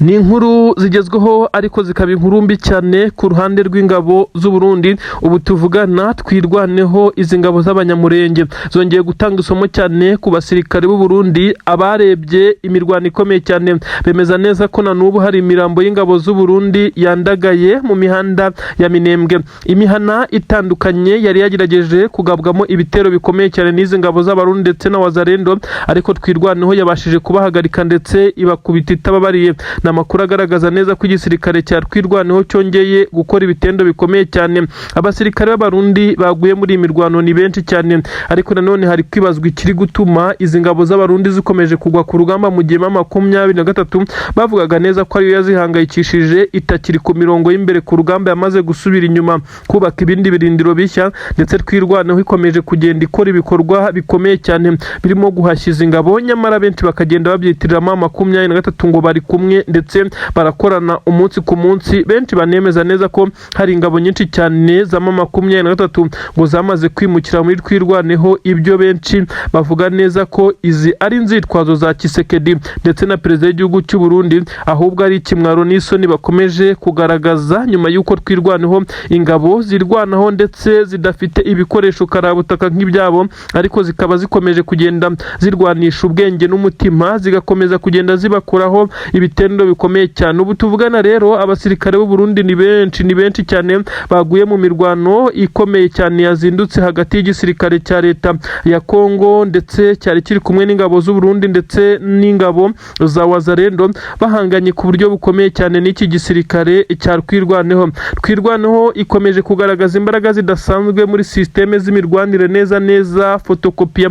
Ni inkuru zigezweho, ariko zikaba inkuru mbi cyane ku ruhande rw'ingabo z'u Burundi. Ubu tuvugana, Twirwaneho, izi ngabo z'Abanyamurenge zongeye gutanga isomo cyane ku basirikare b'u Burundi. Abarebye imirwano ikomeye cyane bemeza neza ko na n'ubu hari imirambo y'ingabo z'u Burundi yandagaye mu mihanda ya Minembwe. Imihana itandukanye yari yagerageje kugabwamo ibitero bikomeye cyane n'izi ngabo z'Abarundi ndetse na Wazalendo, ariko Twirwaneho yabashije kubahagarika ndetse ibakubita itababariye. Ni amakuru agaragaza neza ko igisirikare cya Twirwaneho cyongeye gukora ibitendo bikomeye cyane. Abasirikare b'Abarundi baguye muri iyi mirwano ni benshi cyane, ariko nanone hari kwibazwa ikiri gutuma izi ngabo z'Abarundi zikomeje kugwa ku rugamba, mu gihe M23 bavugaga neza ko ariyo yazihangayikishije itakiri ku mirongo y'imbere ku rugamba, yamaze gusubira inyuma kubaka ibindi birindiro bishya. Ndetse Twirwaneho ikomeje kugenda ikora ibikorwa bikomeye cyane birimo guhashya izi ngabo, nyamara benshi bakagenda babyitirira M23 ngo bari kumwe ndetse barakorana umunsi ku munsi. Benshi banemeza neza ko hari ingabo nyinshi cyane za M23 ngo zamaze kwimukira muri Twirwaneho. Ibyo benshi bavuga neza ko izi ari inzitwazo za Tshisekedi ndetse na perezida w'igihugu cy'u Burundi, ahubwo ari ikimwaro n'isoni bakomeje kugaragaza nyuma y'uko Twirwaneho, ingabo zirwanaho ndetse zidafite ibikoresho karabutaka nk'ibyabo, ariko zikaba zikomeje kugenda zirwanisha ubwenge n'umutima, zigakomeza kugenda zibakuraho ibitendo bikomeye cyane. Ubu tuvugana rero, abasirikare b'u Burundi ni benshi, ni benshi cyane baguye mu mirwano ikomeye cyane yazindutse hagati y'igisirikare cya leta ya Kongo ndetse cyari kiri kumwe n'ingabo z'u Burundi ndetse n'ingabo za Wazalendo, bahanganye ku buryo bukomeye cyane n'iki gisirikare cya Twirwaneho. Twirwaneho ikomeje kugaragaza imbaraga zidasanzwe muri système z'imirwanire, neza neza fotokopi ya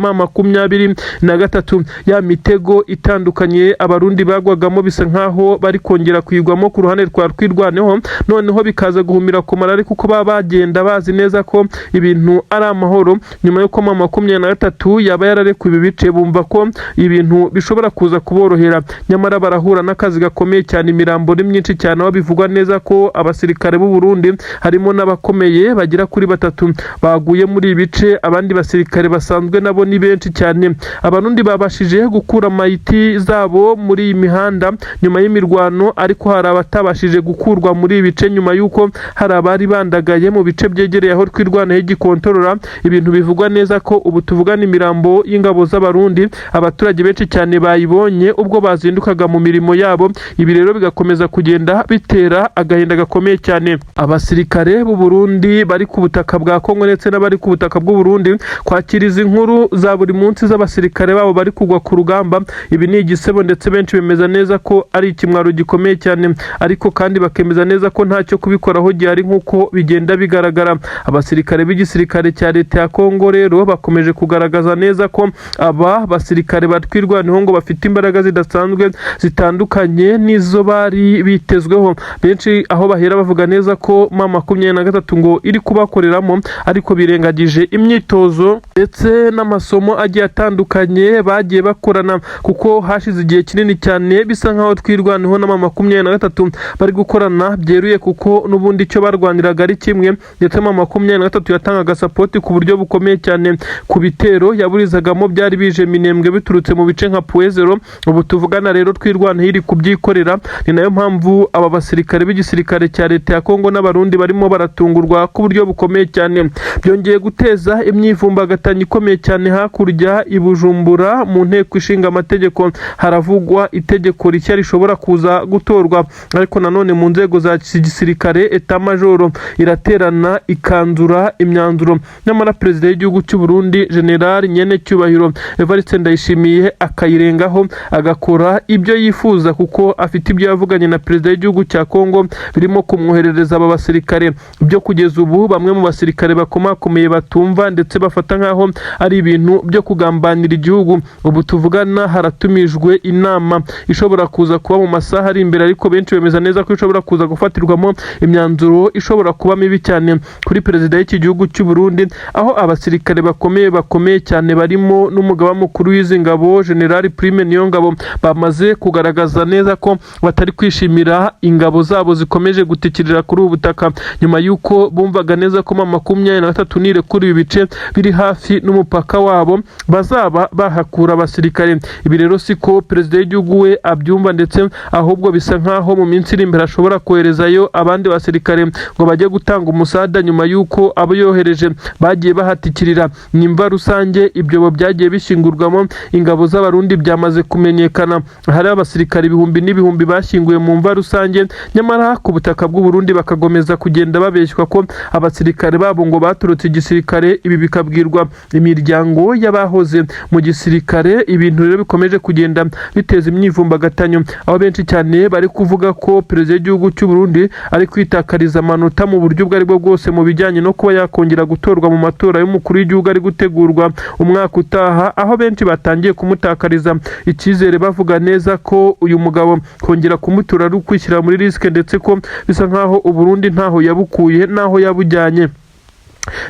M23. Ya mitego itandukanye Abarundi bagwagamo bisa nkaho bari kongera kuyigwamo ku ruhande rwa Twirwaneho, noneho bikaza guhumira ku marari, kuko baba bagenda bazi neza ko ibintu ari amahoro. Nyuma y'uko M23 yaba yararekuye ibi bice, bumva ko ibintu bishobora kuza kuborohera, nyamara barahura n'akazi gakomeye cyane. Imirambo ni myinshi cyane, aho bivugwa neza ko abasirikare b'u Burundi harimo n'abakomeye bagera kuri batatu baguye muri ibi bice. Abandi basirikare basanzwe nabo ni benshi cyane. Abarundi babashije gukura mayiti zabo muri iyi mihanda nyuma y'imirwano, ariko hari abatabashije gukurwa muri ibi bice nyuma y'uko hari abari bandagaye mu bice byegereye aho Twirwanaho igikontorora. Ibintu bivugwa neza ko ubu tuvugana, imirambo y'ingabo z'Abarundi abaturage benshi cyane bayibonye ubwo bazindukaga mu mirimo yabo. Ibi rero bigakomeza kugenda bitera agahinda gakomeye cyane abasirikare b'u Burundi bari ku butaka bwa Kongo ndetse n'abari ku butaka bw'u Burundi. Kwakira izi nkuru za buri munsi z'abasirikare babo bari kugwa ku rugamba, ibi ni igisebo, ndetse benshi bemeza neza ko ari ikimwaro gikomeye cyane, ariko kandi bakemeza neza ko ntacyo kubikoraho gihari nk'uko bigenda bigaragara. Abasirikare b'igisirikare cya leta ya Kongo rero bakomeje kugaragaza neza ko aba basirikare ba Twirwaneho ngo bafite imbaraga zidasanzwe zitandukanye n'izo bari bitezweho. Benshi aho bahera bavuga neza ko M23 ngo iri kubakoreramo, ariko birengagije imyitozo ndetse n'amasomo agiye atandukanye bagiye bakorana, kuko hashize igihe kinini cyane bisa nkaho Twirwaneho na M23 bari gukorana byeruye, kuko n'ubundi icyo barwaniraga ari kimwe. Ndetse M23 yatangaga support ku buryo bukomeye cyane ku bitero yaburizagamo byari bije Minembwe biturutse mu bice nka Point Zéro. Ubu tuvugana rero, Twirwaneho iri kubyikorera. Ni nayo mpamvu aba basirikare b'igisirikare cya leta ya Kongo n'Abarundi barimo baratungurwa ku buryo bukomeye cyane. Byongeye guteza imyivumbagatanyo ikomeye cyane hakurya i Bujumbura mu Nteko Ishinga Amategeko. Haravugwa itegeko rishya rishobora kuza gutorwa, ariko nanone mu nzego za gisirikare, état-major iraterana ikanzura imyanzuro, nyamara perezida w'igihugu cy'u Burundi, General Nyenecyubahiro Evariste Ndayishimiye, akayirengaho agakora ibyo yifuza, kuko afite ibyo yavuganye na perezida w'igihugu cya Kongo birimo kumwoherereza aba basirikare. Byo kugeza ubu bamwe mu basirikare bakomakomeye batumva ndetse bafata nk'aho ari ibintu byo kugambanira igihugu. Ubu tuvugana haratumijwe inama ishobora kuza kuba mu masaha ari imbere, ariko benshi bemeza neza ko ishobora kuza gufatirwamo imyanzuro ishobora kuba mibi cyane kuri perezida w'iki gihugu cy'u Burundi, aho abasirikare bakomeye bakomeye cyane barimo n'umugaba mukuru w'izi ngabo, General Prime Niyongabo, bamaze kugaragaza neza ko batari kwishimira ingabo zabo zikomeje gutikirira kuri ubu butaka, nyuma y'uko bumvaga neza ko M23 nirekura ibi bice biri hafi n'umupaka wabo bazaba bahakura abasirikare. Ibi rero siko perezida w'igihugu we abyumva ndetse Ahubwo bisa nkaho mu minsi iri imbere ashobora koherezayo abandi basirikare ngo bajye gutanga umusada, nyuma y'uko abo yohereje bagiye bahatikirira. Nimva rusange ibyobo byagiye bishyingurwamo ingabo z'Abarundi byamaze kumenyekana. Hari abasirikare ibihumbi n'ibihumbi bashyinguye mu mva rusange, nyamara ku butaka bw'u Burundi bakagomeza kugenda babeshywa ko abasirikare babo ngo baturutse igisirikare. Ibi bikabwirwa imiryango y'abahoze mu gisirikare. Ibintu rero bikomeje kugenda biteza imyivumbagatanyo, aho benshi cyane bari kuvuga ko perezida w'igihugu cy'u Burundi ari kwitakariza amanota mu buryo ubwo aribwo bwose mu bijyanye no kuba yakongera gutorwa mu matora y'umukuru w'igihugu ari gutegurwa umwaka utaha, aho benshi batangiye kumutakariza icyizere, bavuga neza ko uyu mugabo kongera kumutora ari ukwishyira muri risque, ndetse ko bisa nkaho Uburundi ntaho yabukuye n'aho yabujyanye.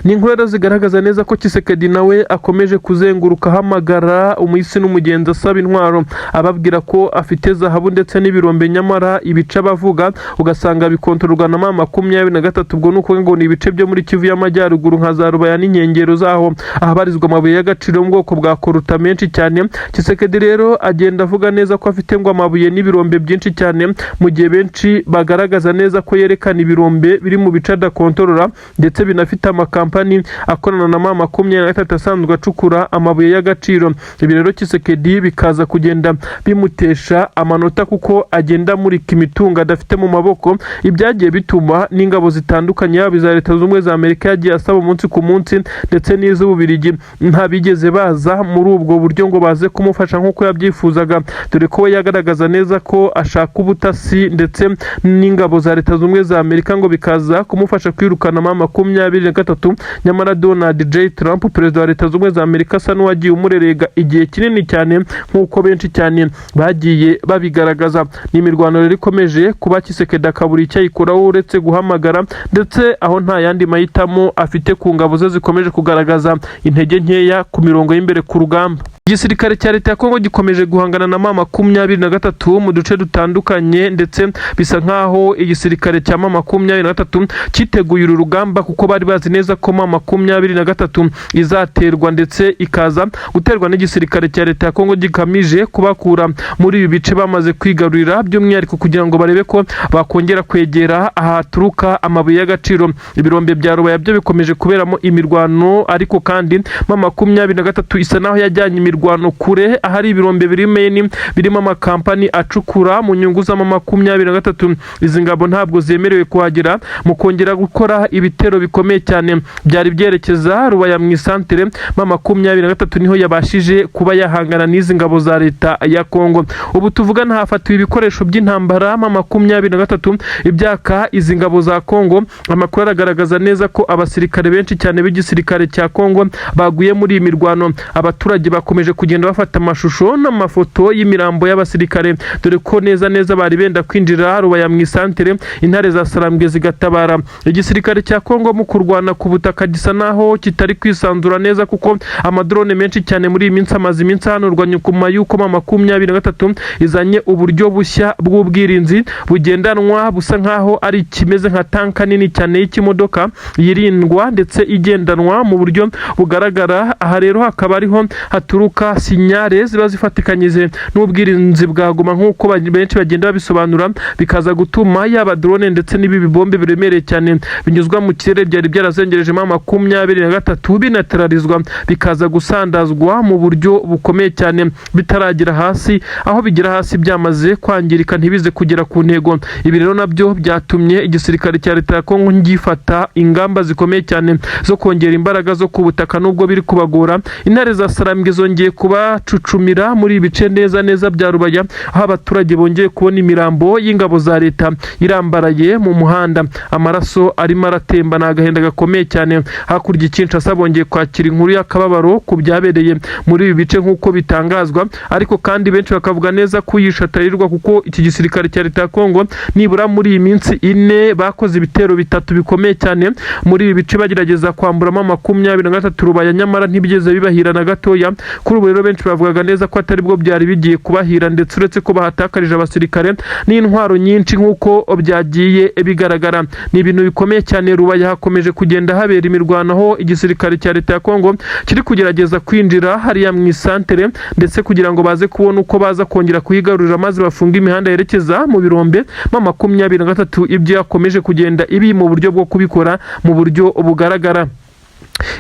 Ni inkuru rero zigaragaza neza ko Tshisekedi nawe akomeje kuzenguruka ahamagara umuhisi n'umugenzi asaba intwaro, ababwira ko afite zahabu ndetse n'ibirombe, nyamara ibice abavuga ugasanga bikontororwa na M23. Ubwo ni ukuvuga ngo ni ibice byo muri Kivu y'Amajyaruguru nka za Rubaya n'inkengero zaho, ahabarizwa amabuye y'agaciro yo mu bwoko bwa coltan menshi cyane. Tshisekedi rero agenda avuga neza ko afite ngo amabuye n'ibirombe byinshi cyane, mu gihe benshi bagaragaza neza ko yerekana ibirombe biri mu bice adakontorora, ndetse binafite amakampani akorana na M23 asanzwe acukura amabuye y'agaciro. Ibi rero Tshisekedi bikaza kugenda bimutesha amanota, kuko agenda amurika imitungo adafite mu maboko. Ibyagiye bituma n'ingabo zitandukanye, yaba iza Leta Zunze Ubumwe za Amerika yagiye asaba umunsi ku munsi ndetse n'iz'Ububirigi, ntabigeze baza muri ubwo buryo ngo baze kumufasha nk'uko yabyifuzaga, dore ko we yagaragaza neza ko ashaka ubutasi ndetse n'ingabo za Leta Zunze Ubumwe za Amerika ngo bikaza kumufasha kwirukana M23. Nyamara Donald J Trump, perezida wa Leta Zunze Ubumwe za Amerika, asa n'uwagiye umurerega igihe kinini cyane, nk'uko benshi cyane bagiye babigaragaza. Ni imirwano rero ikomeje kuba, Tshisekedi akabura icyo ayikoraho uretse guhamagara, ndetse aho nta yandi mahitamo afite ku ngabo ze zikomeje kugaragaza intege nkeya ku mirongo y'imbere ku rugamba. Igisirikare cya leta ya Kongo gikomeje guhangana na M23 mu duce dutandukanye, ndetse bisa nkaho igisirikare cya M23 cyiteguye uru rugamba, kuko bari bazi neza ko M23 izaterwa, ndetse ikaza guterwa n'igisirikare cya leta ya Kongo gikamije kubakura muri ibi bice bamaze kwigarurira, by'umwihariko kugira ngo barebe ko bakongera kwegera ahaturuka amabuye y'agaciro. Ibirombe bya Rubaya byo bikomeje kuberamo imirwano, ariko kandi M23 isa naho yajyanye imirwano kure, ahari ibirombe biri main birimo amakampani acukura mu nyungu za M23. Izi ngabo ntabwo zemerewe kuhagera. Mu kongera gukora ibitero bikomeye cyane byari byerekeza Rubaya mu isantere, M23 niho yabashije kuba yahangana n'izi ngabo za leta ya Kongo. Ubu tuvugana hafatiwe ibikoresho by'intambara M23 ibyaka izi ngabo za Kongo. Amakuru aragaragaza neza ko abasirikare benshi cyane b'igisirikare cya Kongo baguye muri iyi mirwano. Abaturage bakomeje kugenda bafata amashusho n'amafoto y'imirambo y'abasirikare, dore ko neza neza bari benda kwinjira Rubaya mu isantere, intare za Sarambwe zigatabara. Igisirikare cya Kongo mu kurwana ku butaka gisa naho kitari kwisanzura neza, kuko amadrone menshi cyane muri iyi minsi amaze iminsi ahanurwa, nyuma y'uko M23 izanye uburyo bushya bw'ubwirinzi bugendanwa, busa nkaho ari kimeze nka tanka nini cyane y'ikimodoka yirindwa ndetse igendanwa mu buryo bugaragara. Aha rero hakaba ariho haturuka signal ziba zifatikanyije n'ubwirinzi bwa Goma, nk'uko benshi bagenda babisobanura, bikaza gutuma yaba drone ndetse n'ibi bibombe biremereye cyane binyuzwa mu kirere byari byarazengereje M23 binaterarizwa, bikaza gusandazwa mu buryo bukomeye cyane bitaragera hasi, aho bigera hasi byamaze kwangirika, ntibize kugera ku ntego. Ibi rero nabyo byatumye igisirikare cya leta ya Kongo gifata ingamba zikomeye cyane zo kongera imbaraga zo ku butaka, nubwo biri kubagora. Intare za Sarambwe zongeye kubacucumira muri ibi bice neza neza bya Rubaya, aho abaturage bongeye kubona imirambo y'ingabo za leta irambaraye mu muhanda, amaraso arimo aratemba. Ni agahinda gakomeye cyane. Hakurya i Kinshasa bongeye kwakira inkuru y'akababaro ku byabereye muri ibi bice nk'uko bitangazwa, ariko kandi benshi bakavuga neza ko uyishe atarirwa, kuko iki gisirikare cya leta ya Kongo nibura muri iyi minsi 4 bakoze ibitero bitatu bikomeye cyane muri ibi bice, bagerageza kwamburamo M23 Rubaya, nyamara ntibigeze bibahira na gatoya, ku Kuri ubu rero benshi bavugaga neza ko atari bwo byari bigiye kubahira, ndetse uretse ko bahatakarije abasirikare n'intwaro nyinshi nk'uko byagiye bigaragara, ni ibintu bikomeye cyane. Rubaya hakomeje kugenda habera imirwano, aho igisirikare cya leta ya Kongo kiri kugerageza kwinjira hariya mu isantere, ndetse kugira ngo baze kubona uko baza kongera kuyigarurira maze bafunge imihanda yerekeza mu birombe. M23 ibyo yakomeje kugenda ibi mu buryo bwo kubikora mu buryo bugaragara.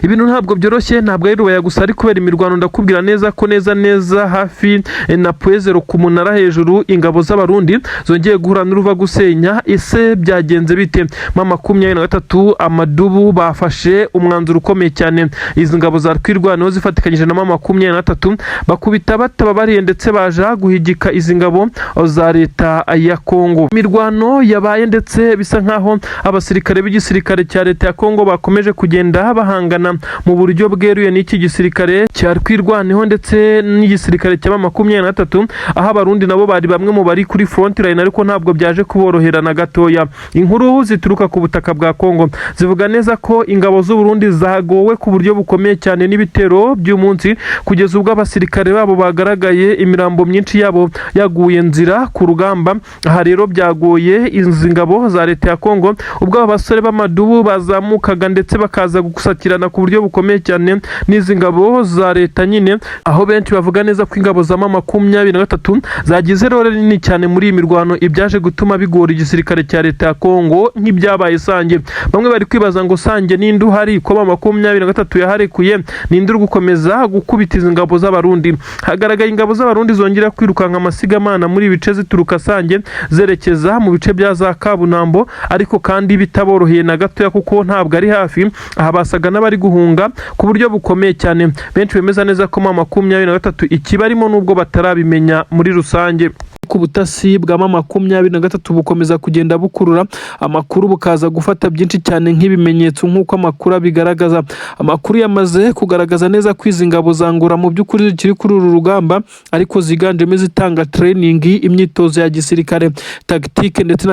Ibintu ntabwo byoroshye, ntabwo ari Rubaya gusa ari kubera imirwano. Ndakubwira neza ko neza neza hafi na Point Zéro ku munara hejuru, ingabo z'Abarundi zongeye guhura n'uruva gusenya. Ese byagenze bite? M23 amadubu bafashe umwanzuro ukomeye cyane. Izi ngabo za Twirwaneho zifatikanyije na M23 bakubita batababariye, ndetse baja guhigika izi ngabo za leta ya Kongo. Imirwano yabaye, ndetse bisa nkaho abasirikare b'igisirikare cya leta ya Kongo bakomeje kugenda bahangana mu buryo bweruye n'iki gisirikare cya Twirwaneho ndetse n'igisirikare cya M23, aho Abarundi nabo bari bamwe mu bari kuri front line, ariko ntabwo byaje kuborohera na gatoya. Inkuru zituruka ku butaka bwa Kongo zivuga neza ko ingabo z'u Burundi zagowe ku buryo bukomeye cyane n'ibitero by'umunsi, kugeza ubwo abasirikare babo bagaragaye imirambo myinshi yabo yaguye nzira ku rugamba. Aha rero byagoye izi ngabo za leta ya Kongo ubwo aba basore b'amadubu bazamukaga ndetse bakaza gusakirana ku buryo bukomeye cyane n'izi ngabo za leta nyine, aho benshi bavuga neza ko ingabo za M23 zagize role nini cyane muri iyi mirwano, ibyaje gutuma bigora igisirikare cya leta ya Kongo nk'ibyabaye Sange. Bamwe bari kwibaza ngo Sange ninde uhari ko M23 yaharekuye? Ninde uri gukomeza gukubita izi ngabo z'Abarundi? Hagaragaye ingabo z'Abarundi zongera kwirukanka amasigamana muri ibi bice, zituruka Sange zerekeza mu bice bya za Kabunambo, ariko kandi bitaboroheye na gatoya kuko ntabwo ari hafi. Aha basaga n'abari guhunga ku buryo bukomeye cyane. Benshi bemeza neza ko M23 ikibarimo nubwo batarabimenya muri rusange. Ku butasi bwa M23 bukomeza kugenda bukurura amakuru, bukaza gufata byinshi cyane nk'ibimenyetso nk'uko amakuru abigaragaza. Amakuru yamaze kugaragaza neza ko izi ngabo za Angola mu by'ukuri zikiri kuri uru rugamba, ariko ziganjemo izitanga training, imyitozo ya gisirikare, tactique ndetse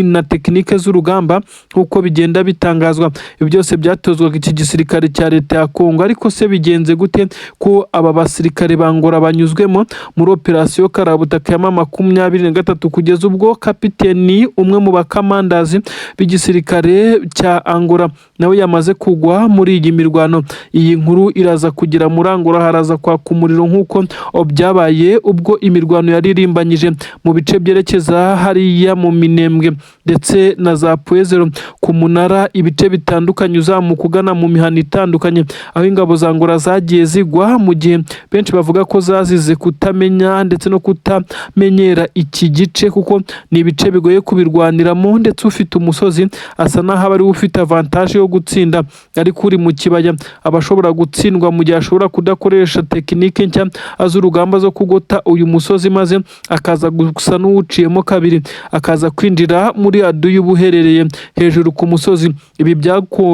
na technique z'urugamba nk'uko bigenda bitangazwa. Ibi byose byatozwaga iki gisirikare cya leta ya Kongo. Ariko se bigenze gute ko aba basirikare ba Angola banyuzwemo muri operasiyo karabutaka ya M23, kugeza ubwo kapiteni umwe mu bakamandazi b'igisirikare cya Angola nawe yamaze kugwa muri iyi mirwano? Iyi nkuru iraza kugera muri Angola, haraza kwaka umuriro nk'uko byabaye ubwo imirwano yaririmbanyije mu bice byerekeza hariya mu Minembwe ndetse na za Point Zéro ku munara, ibice bitandukanye uzamuka ugana mu mihanda itandukanye, aho ingabo za Angola zagiye zigwa, mu gihe benshi bavuga ko zazize kutamenya ndetse no kutamenyera iki gice, kuko ni ibice bigoye kubirwaniramo, ndetse ufite umusozi asa n'aho aba ariwe ufite avantage yo gutsinda, ariko uri mu kibaya aba ashobora gutsindwa mu gihe ashobora kudakoresha technique nshya z'urugamba zo kugota uyu musozi, maze akaza gusa n'uwuciyemo kabiri, akaza kwinjira muri aduyi uba uherereye hejuru ku musozi. Ibi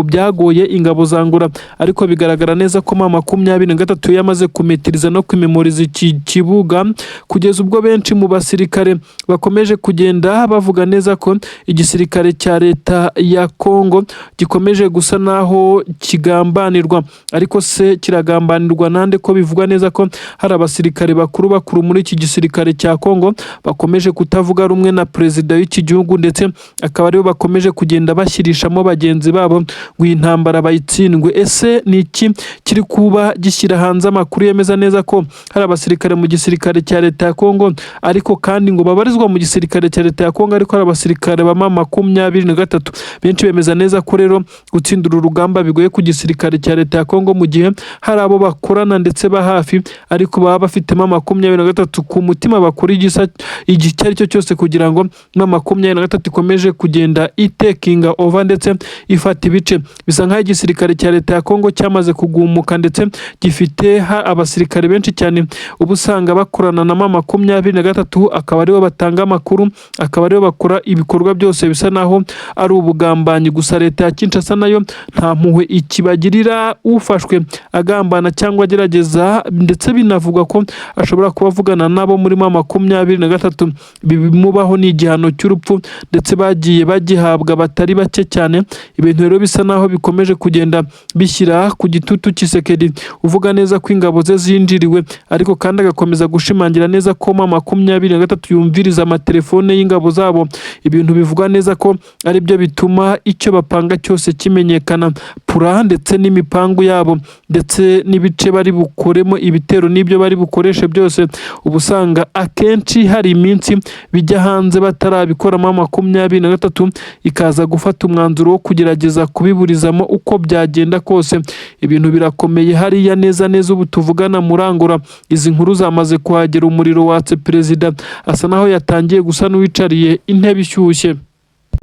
byagoye ingabo za Angola, ariko bigaragara neza ko M23 yamaze kumetiriza no kumemoriza iki kibuga, kugeza ubwo benshi mu basirikare bakomeje kugenda bavuga neza ko igisirikare cya leta ya Kongo gikomeje gusa naho kigambanirwa. Ariko se kiragambanirwa nande, ko bivugwa neza ko hari abasirikare bakuru bakuru muri iki gisirikare cya Kongo bakomeje kutavuga rumwe na perezida w'iki gihugu, ndetse akaba aribo bakomeje kugenda bashyirishamo bagenzi babo ngo iyi ntambara bayitsindwe? Ese ni iki kiri kuba gishyira hanze amakuru yemeza neza ko hari abasirikare mu gisirikare cya leta ya Kongo, ariko kandi ngo babarizwa mu gisirikare cya leta ya Kongo, ariko hari abasirikare ba M23? Benshi bemeza neza ko rero gutsinda uru rugamba bigoye ku gisirikare cya leta ya Kongo, mu gihe hari abo bakorana ndetse ba hafi, ariko baba bafitemo 23 ku mutima, bakora igisa icyo ari cyo cyose kugira ngo M23 ikomeje kugenda itakinga over ndetse ifata ibice. Bisa nk'aho igisirikare cya leta ya Kongo cyamaze kugumuka, ndetse gifite abasirikare benshi cyane uba usanga bakorana na M23. gatatu akaba aribo batanga amakuru, akaba aribo bakora ibikorwa byose bisa naho ari ubugambanyi. Gusa leta ya Kinshasa nayo nta mpuhwe ikibagirira ufashwe agambana cyangwa agerageza, ndetse binavugwa ko ashobora kuba avugana nabo muri M23. Bimubaho ni igihano cy'urupfu, ndetse bagiye bagihabwa batari bake cyane. Ibintu rero bisa naho bikomeje kugenda bishyira ku gitutu Tshisekedi, uvuga neza ko ingabo ze zinjiriwe, ariko kandi agakomeza gushimangira neza ko M23 yumviriza amatelefone y'ingabo zabo, ibintu bivuga neza ko ari byo bituma icyo bapanga cyose kimenyekana, plan ndetse n'imipangu yabo, ndetse n'ibice bari bukoremo ibitero n'ibyo bari bukoreshe byose. Uba usanga akenshi hari iminsi bijya hanze batarabikoramo, 23 ikaza gufata umwanzuro wo kugerageza kubiburizamo uko byagenda kose. Ibintu birakomeye hariya neza neza ubu tuvugana murangura, izi nkuru zamaze kuhagera, umuriro watse, perezida asa naho yatangiye gusa n'uwicariye intebe ishyushye.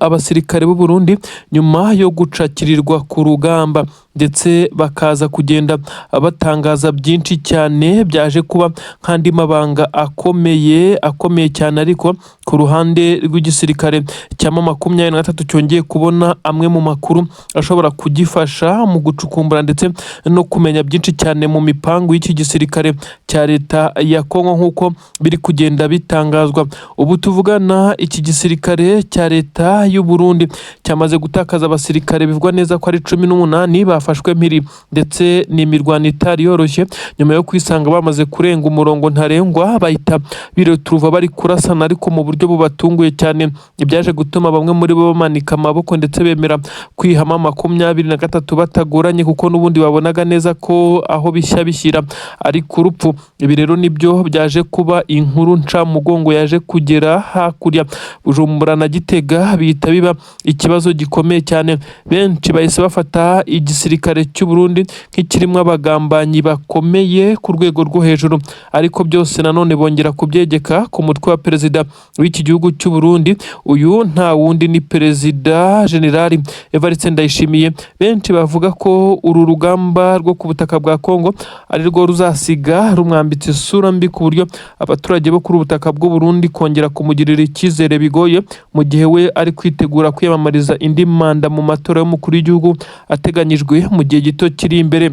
Abasirikare b'u Burundi nyuma yo gucakirirwa ku rugamba, ndetse bakaza kugenda batangaza byinshi cyane byaje kuba nk'andi mabanga akomeye akomeye cyane, ariko ku ruhande rw'igisirikare cya M23 cyongeye kubona amwe mu makuru ashobora kugifasha mu gucukumbura ndetse no kumenya byinshi cyane mu mipangu y'iki gisirikare cya leta ya Kongo, nk'uko biri kugenda bitangazwa. Ubu tuvugana, iki gisirikare cya leta y'u Burundi cyamaze gutakaza abasirikare bivugwa neza ko ari 18 bafashwe mpiri, ndetse ni imirwano itari yoroshye. Nyuma yo kwisanga bamaze kurenga umurongo ntarengwa, bahita bireturuva bari kurasana, ariko mu buryo bubatunguye cyane, ibyaje gutuma bamwe muri bo bamanika amaboko ndetse bemera kwihama 23 batagoranye, kuko n'ubundi babonaga neza ko aho bishya bishyira ari ku rupfu. Ibi rero nibyo byaje kuba inkuru ncamugongo yaje kugera hakurya Bujumbura na Gitega, bihita biba ikibazo gikomeye cyane. Benshi bahise bafata igisirikare cy'u Burundi nk'ikirimo abagambanyi bakomeye ku rwego rwo hejuru, ariko byose nanone bongera kubyegeka ku mutwe wa perezida w'iki gihugu cy'u Burundi. Uyu nta wundi ni perezida Generali Evariste Ndayishimiye. Benshi bavuga ko uru rugamba rwo ku butaka bwa Kongo ari rwo ruzasiga rumwambitse isura mbi, ku buryo abaturage bo kuri ubu butaka bw'u Burundi kongera kumugirira icyizere bigoye, mu gihe we ari kwitegura kwiyamamariza indi manda mu matora y'umukuru w'igihugu ateganyijwe mu gihe gito kiri imbere.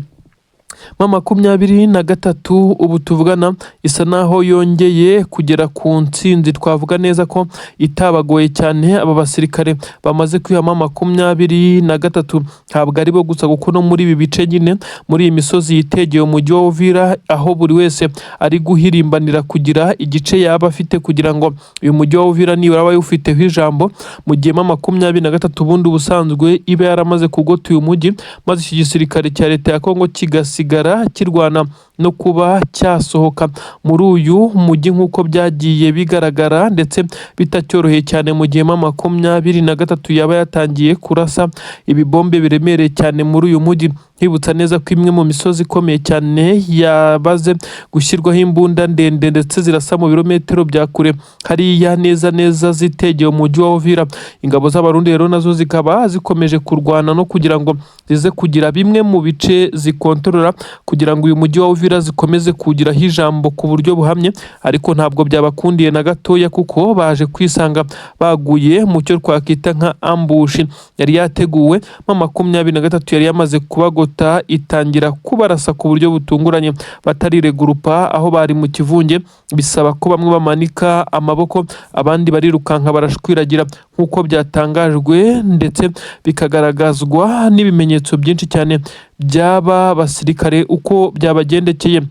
M23 ubu tuvugana isa naho yongeye kugera ku ntsinzi, twavuga neza ko itabagoye cyane. Aba basirikare bamaze kwihama 23 ntabwo ari bo gusa, kuko no muri ibi bice nyine, muri iyi misozi yitegeye umujyi wa Uvira, aho buri wese ari guhirimbanira kugira igice yaba afite kugira ngo uyu mujyi wa Uvira nibura abe awufiteho ijambo, mu gihe M23 ubundi ubusanzwe iba yaramaze kugota uyu mujyi, maze iki gisirikare cya leta ya Kongo kigasigara kirwana no kuba cyasohoka muri uyu mujyi, nk'uko byagiye bigaragara ndetse bitacyoroheye cyane, mu gihe M23 yaba yatangiye kurasa ibibombe biremereye cyane muri uyu mujyi. Nkwibutsa neza ko imwe mu misozi ikomeye cyane yabaze gushyirwaho imbunda ndende ndetse zirasa mu birometero bya kure, hariya neza neza zitegeye umujyi wa Uvira. Ingabo z'Abarundi rero nazo zikaba zikomeje kurwana no kugira ngo zize kugira bimwe mu bice zikontorora, kugira ngo uyu mujyi wa Uvira zikomeze kuwugiraho ijambo ku buryo buhamye, ariko ntabwo byabakundiye na gatoya, kuko baje kwisanga baguye mu cyo twakwita nka ambush yari yateguwe. M23 yari yamaze kubagota, itangira kubarasa ku buryo butunguranye batariregurupa aho bari mu kivunge, bisaba ko bamwe bamanika amaboko, abandi barirukanka barashwiragira, nk'uko byatangajwe ndetse bikagaragazwa n'ibimenyetso byinshi cyane by'aba basirikare uko byabagendekeye.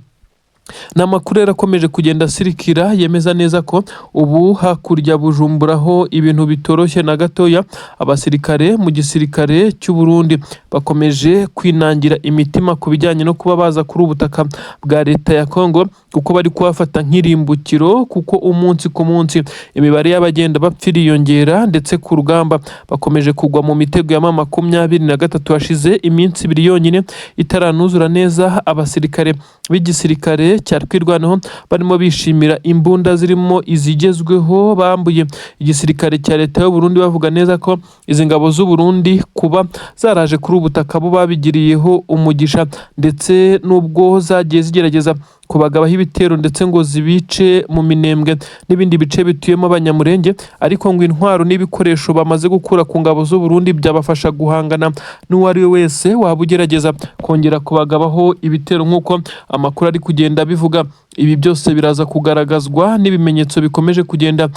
Ni amakuru rero akomeje kugenda asirikira yemeza neza ko ubu hakurya Bujumbura ho ibintu bitoroshye na gatoya. Abasirikare mu gisirikare cy'u Burundi bakomeje kwinangira imitima ku bijyanye no kuba baza kuri ubutaka bwa leta ya Kongo, kuko bari kuhafata nk'irimbukiro, kuko umunsi ku munsi imibare y'abagenda bapfa iriyongera, ndetse ku rugamba bakomeje kugwa mu mitego ya M23. Hashize iminsi 2 yonyine itaranuzura neza, abasirikare b'igisirikare cya Twirwaneho barimo bishimira imbunda zirimo izigezweho bambuye igisirikare cya leta y'u Burundi, bavuga neza ko izi ngabo z'u Burundi kuba zaraje kuri ubu butaka bo babigiriyeho umugisha, ndetse n'ubwo zagiye zigerageza kubagabaho ibitero ndetse ngo zibice mu Minembwe n'ibindi bice bituyemo Abanyamurenge, ariko ngo intwaro n'ibikoresho bamaze gukura ku ngabo z'u Burundi byabafasha guhangana n'uwo ari we wese waba ugerageza kongera kubagabaho ibitero, nk'uko amakuru ari kugenda abivuga. Ibi byose biraza kugaragazwa n'ibimenyetso bikomeje kugenda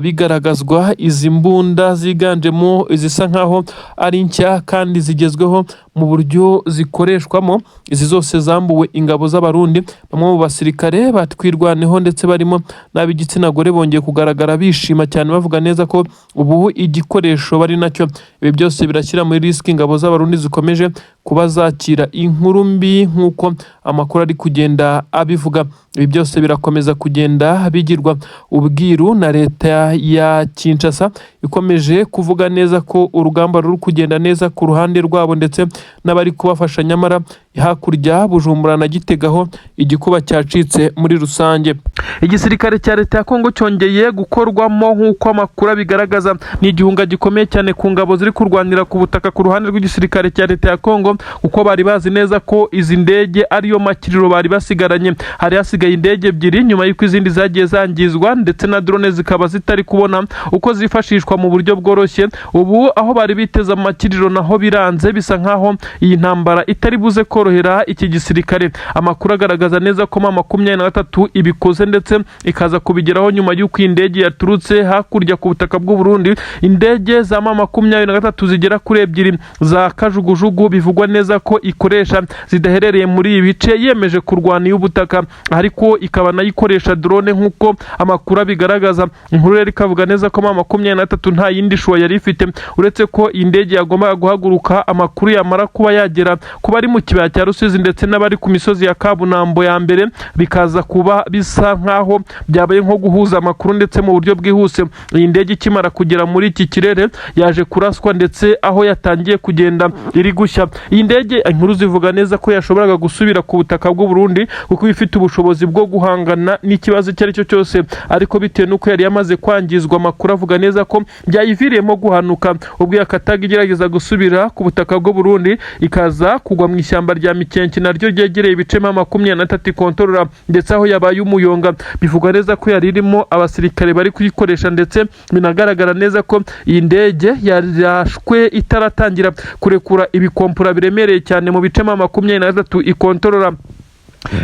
bigaragazwa. Izi mbunda ziganjemo izisa nkaho ari nshya kandi zigezweho mu buryo zikoreshwamo, izi zose zambuwe ingabo z'Abarundi. Bamwe mu basirikare batwirwaneho ndetse barimo n'ab'igitsina gore bongeye kugaragara bishima cyane, bavuga neza ko ubu igikoresho bari nacyo. Ibi byose birashyira muri risque ingabo z'Abarundi zikomeje kuba zakira inkuru mbi, nk'uko amakuru ari kugenda abivuga. Ibi byose birakomeza kugenda bigirwa ubwiru na leta ya Kinshasa, ikomeje kuvuga neza ko urugamba ruri kugenda neza ku ruhande rwabo ndetse n'abari kubafasha, nyamara hakurya Bujumbura na Gitega ho igikuba cyacitse muri rusange. Igisirikare cya leta ya Kongo cyongeye gukorwamo, nk'uko amakuru abigaragaza. Ni igihunga gikomeye cyane ku ngabo ziri kurwanira ku butaka ku ruhande rw'igisirikare cya leta ya Kongo, kuko bari bazi neza ko izi ndege ariyo makiriro bari basigaranye. Hari hasigaye indege ebyiri nyuma y'uko izindi zagiye zangizwa, ndetse na drone zikaba zitari kubona uko zifashishwa mu buryo bworoshye. Ubu aho bari biteze amakiriro naho biranze, bisa nkaho iyi ntambara itari buze korohera iki gisirikare. Amakuru agaragaza neza ko M23 ibikoze ndetse ikaza kubigeraho nyuma y'uko iyi ndege yaturutse hakurya ku butaka bw'u Burundi. Indege za M23 zigera kuri ebyiri za kajugujugu bivugwa neza ko ikoresha zidaherereye muri ibi bice, yemeje kurwana iy'ubutaka, ariko ikaba nayo ikoresha drone, nk'uko amakuru abigaragaza. Inkuru rero ikavuga neza ko M23 nta yindi choix yari ifite, uretse ko iyi ndege yagombaga guhaguruka amakuru yamara kuba yagera ku bari mu kibaya cya Rusizi ndetse n'abari ku misozi ya Kabunambo ya mbere, bikaza kuba bisa nkaho byabaye nko guhuza amakuru ndetse mu buryo bwihuse. Iyi ndege ikimara kugera muri iki kirere yaje kuraswa, ndetse aho yatangiye kugenda iri gushya. Iyi ndege, inkuru zivuga neza ko yashoboraga gusubira ku butaka bw'u Burundi, kuko ifite ubushobozi bwo guhangana n'ikibazo icyo ari cyo cyose, ariko bitewe n'uko yari yamaze kwangizwa, amakuru avuga neza ko byayiviriyemo guhanuka ubwo yakataga igerageza gusubira ku butaka bw'u Burundi, ikaza kugwa mu ishyamba rya Mikenke naryo ryegereye ibice M23 ikontorora, ndetse aho yabaye umuyonga. Bivugwa neza ko yari irimo abasirikare bari kuyikoresha, ndetse binagaragara neza ko iyi ndege yarashwe itaratangira kurekura ibikompura biremereye cyane mu bice M23 ikontorora.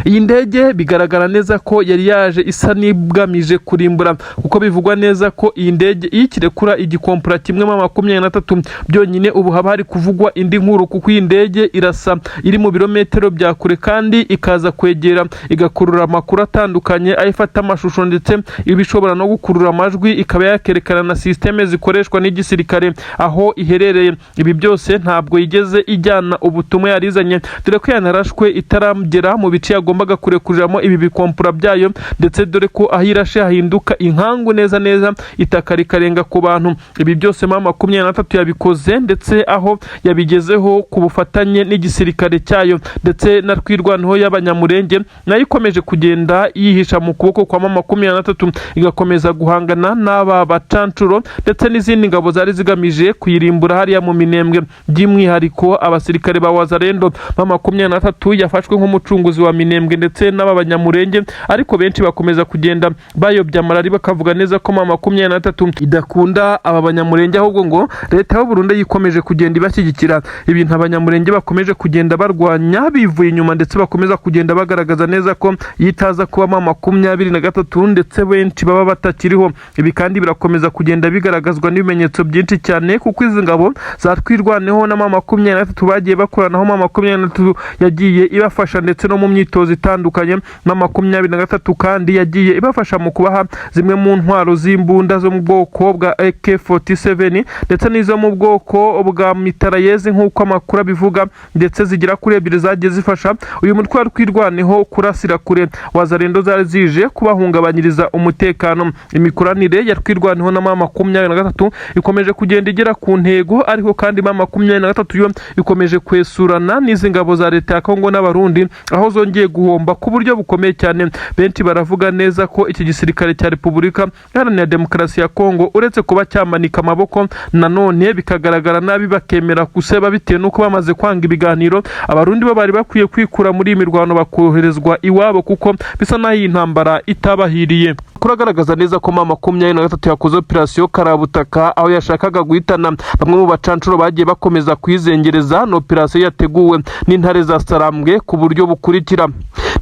Iyi ndege bigaragara neza ko yari yaje isa n'igamije kurimbura, kuko bivugwa neza ko iyi ndege iyo ikirekura igikompura kimwe M23 byonyine, ubu haba hari kuvugwa indi nkuru, kuko iyi ndege irasa iri mu birometero bya kure kandi ikaza kwegera igakurura amakuru atandukanye, aho ifata amashusho ndetse iba ishobora no gukurura amajwi, ikaba yakerekana na système zikoreshwa n'igisirikare aho iherereye. Ibi byose ntabwo yigeze ijyana ubutumwa yarizanye, dore ko yanarashwe itaragera mu bice yagombaga kurekuriramo ibi bikompura byayo, ndetse dore ko aho irashe hahinduka inkangu neza neza, itaka rikarenga ku bantu. Ibi byose M23 yabikoze, ndetse aho yabigezeho ku bufatanye n'igisirikare cyayo ndetse na Twirwaneho y'Abanyamurenge, nayo ikomeje kugenda yihisha mu kuboko kwa M23, igakomeza guhangana n'aba bacancuro ndetse n'izindi ngabo zari zigamije kuyirimbura hariya mu Minembwe, by'umwihariko abasirikare ba Wazalendo. M23 yafashwe nk'umucunguzi wa Minembwe ndetse n'aba Banyamurenge, ariko benshi bakomeza kugenda bayobya amarari, bakavuga neza ko M23 idakunda aba Banyamurenge, ahubwo ngo leta y'u Burundi yikomeje kugenda ibashyigikira, ibintu Abanyamurenge bakomeje kugenda barwanya bivuye inyuma, ndetse bakomeza kugenda bagaragaza neza ko iyo itaza kuba M23 ndetse benshi baba batakiriho. Ibi kandi birakomeza kugenda bigaragazwa n'ibimenyetso byinshi cyane, kuko izi ngabo za Twirwaneho na M23 bagiye bakoranaho. M23 yagiye ibafasha ndetse no mu myitozo itandukanye. M23 kandi yagiye ibafasha mu kubaha zimwe mu ntwaro z'imbunda zo mu bwoko bwa AK47 ndetse n'izo mu bwoko bwa mitrailleuse, nk'uko amakuru abivuga, ndetse zigera kuri ebyiri zagiye zifasha uyu mutwe wa Twirwaneho kurasira kure Wazalendo zari zije kubahungabanyiriza umutekano. Imikoranire ya Twirwaneho na M23 ikomeje kugenda igera ku ntego, ariko kandi M23 yo ikomeje kwesurana n'izi ngabo za leta ya Kongo n'Abarundi, aho zongeye yongeye guhomba ku buryo bukomeye cyane. Benshi baravuga neza ko iki gisirikare cya Repubulika Iharanira Demokarasi ya Kongo, uretse kuba cyamanika amaboko nanone bikagaragara nabi, bakemera guseba bitewe n'uko bamaze kwanga ibiganiro, Abarundi bo bari bakwiye kwikura muri iyi mirwano bakoherezwa iwabo, kuko bisa n'aho iyi ntambara itabahiriye. Kuragaragaza neza ko M23 yakoze operasiyo karabutaka, aho yashakaga guhitana bamwe mu bacancuro bagiye bakomeza kuyizengereza. Ni operasiyo yateguwe n'intare za Sarambwe ku buryo bukurikira.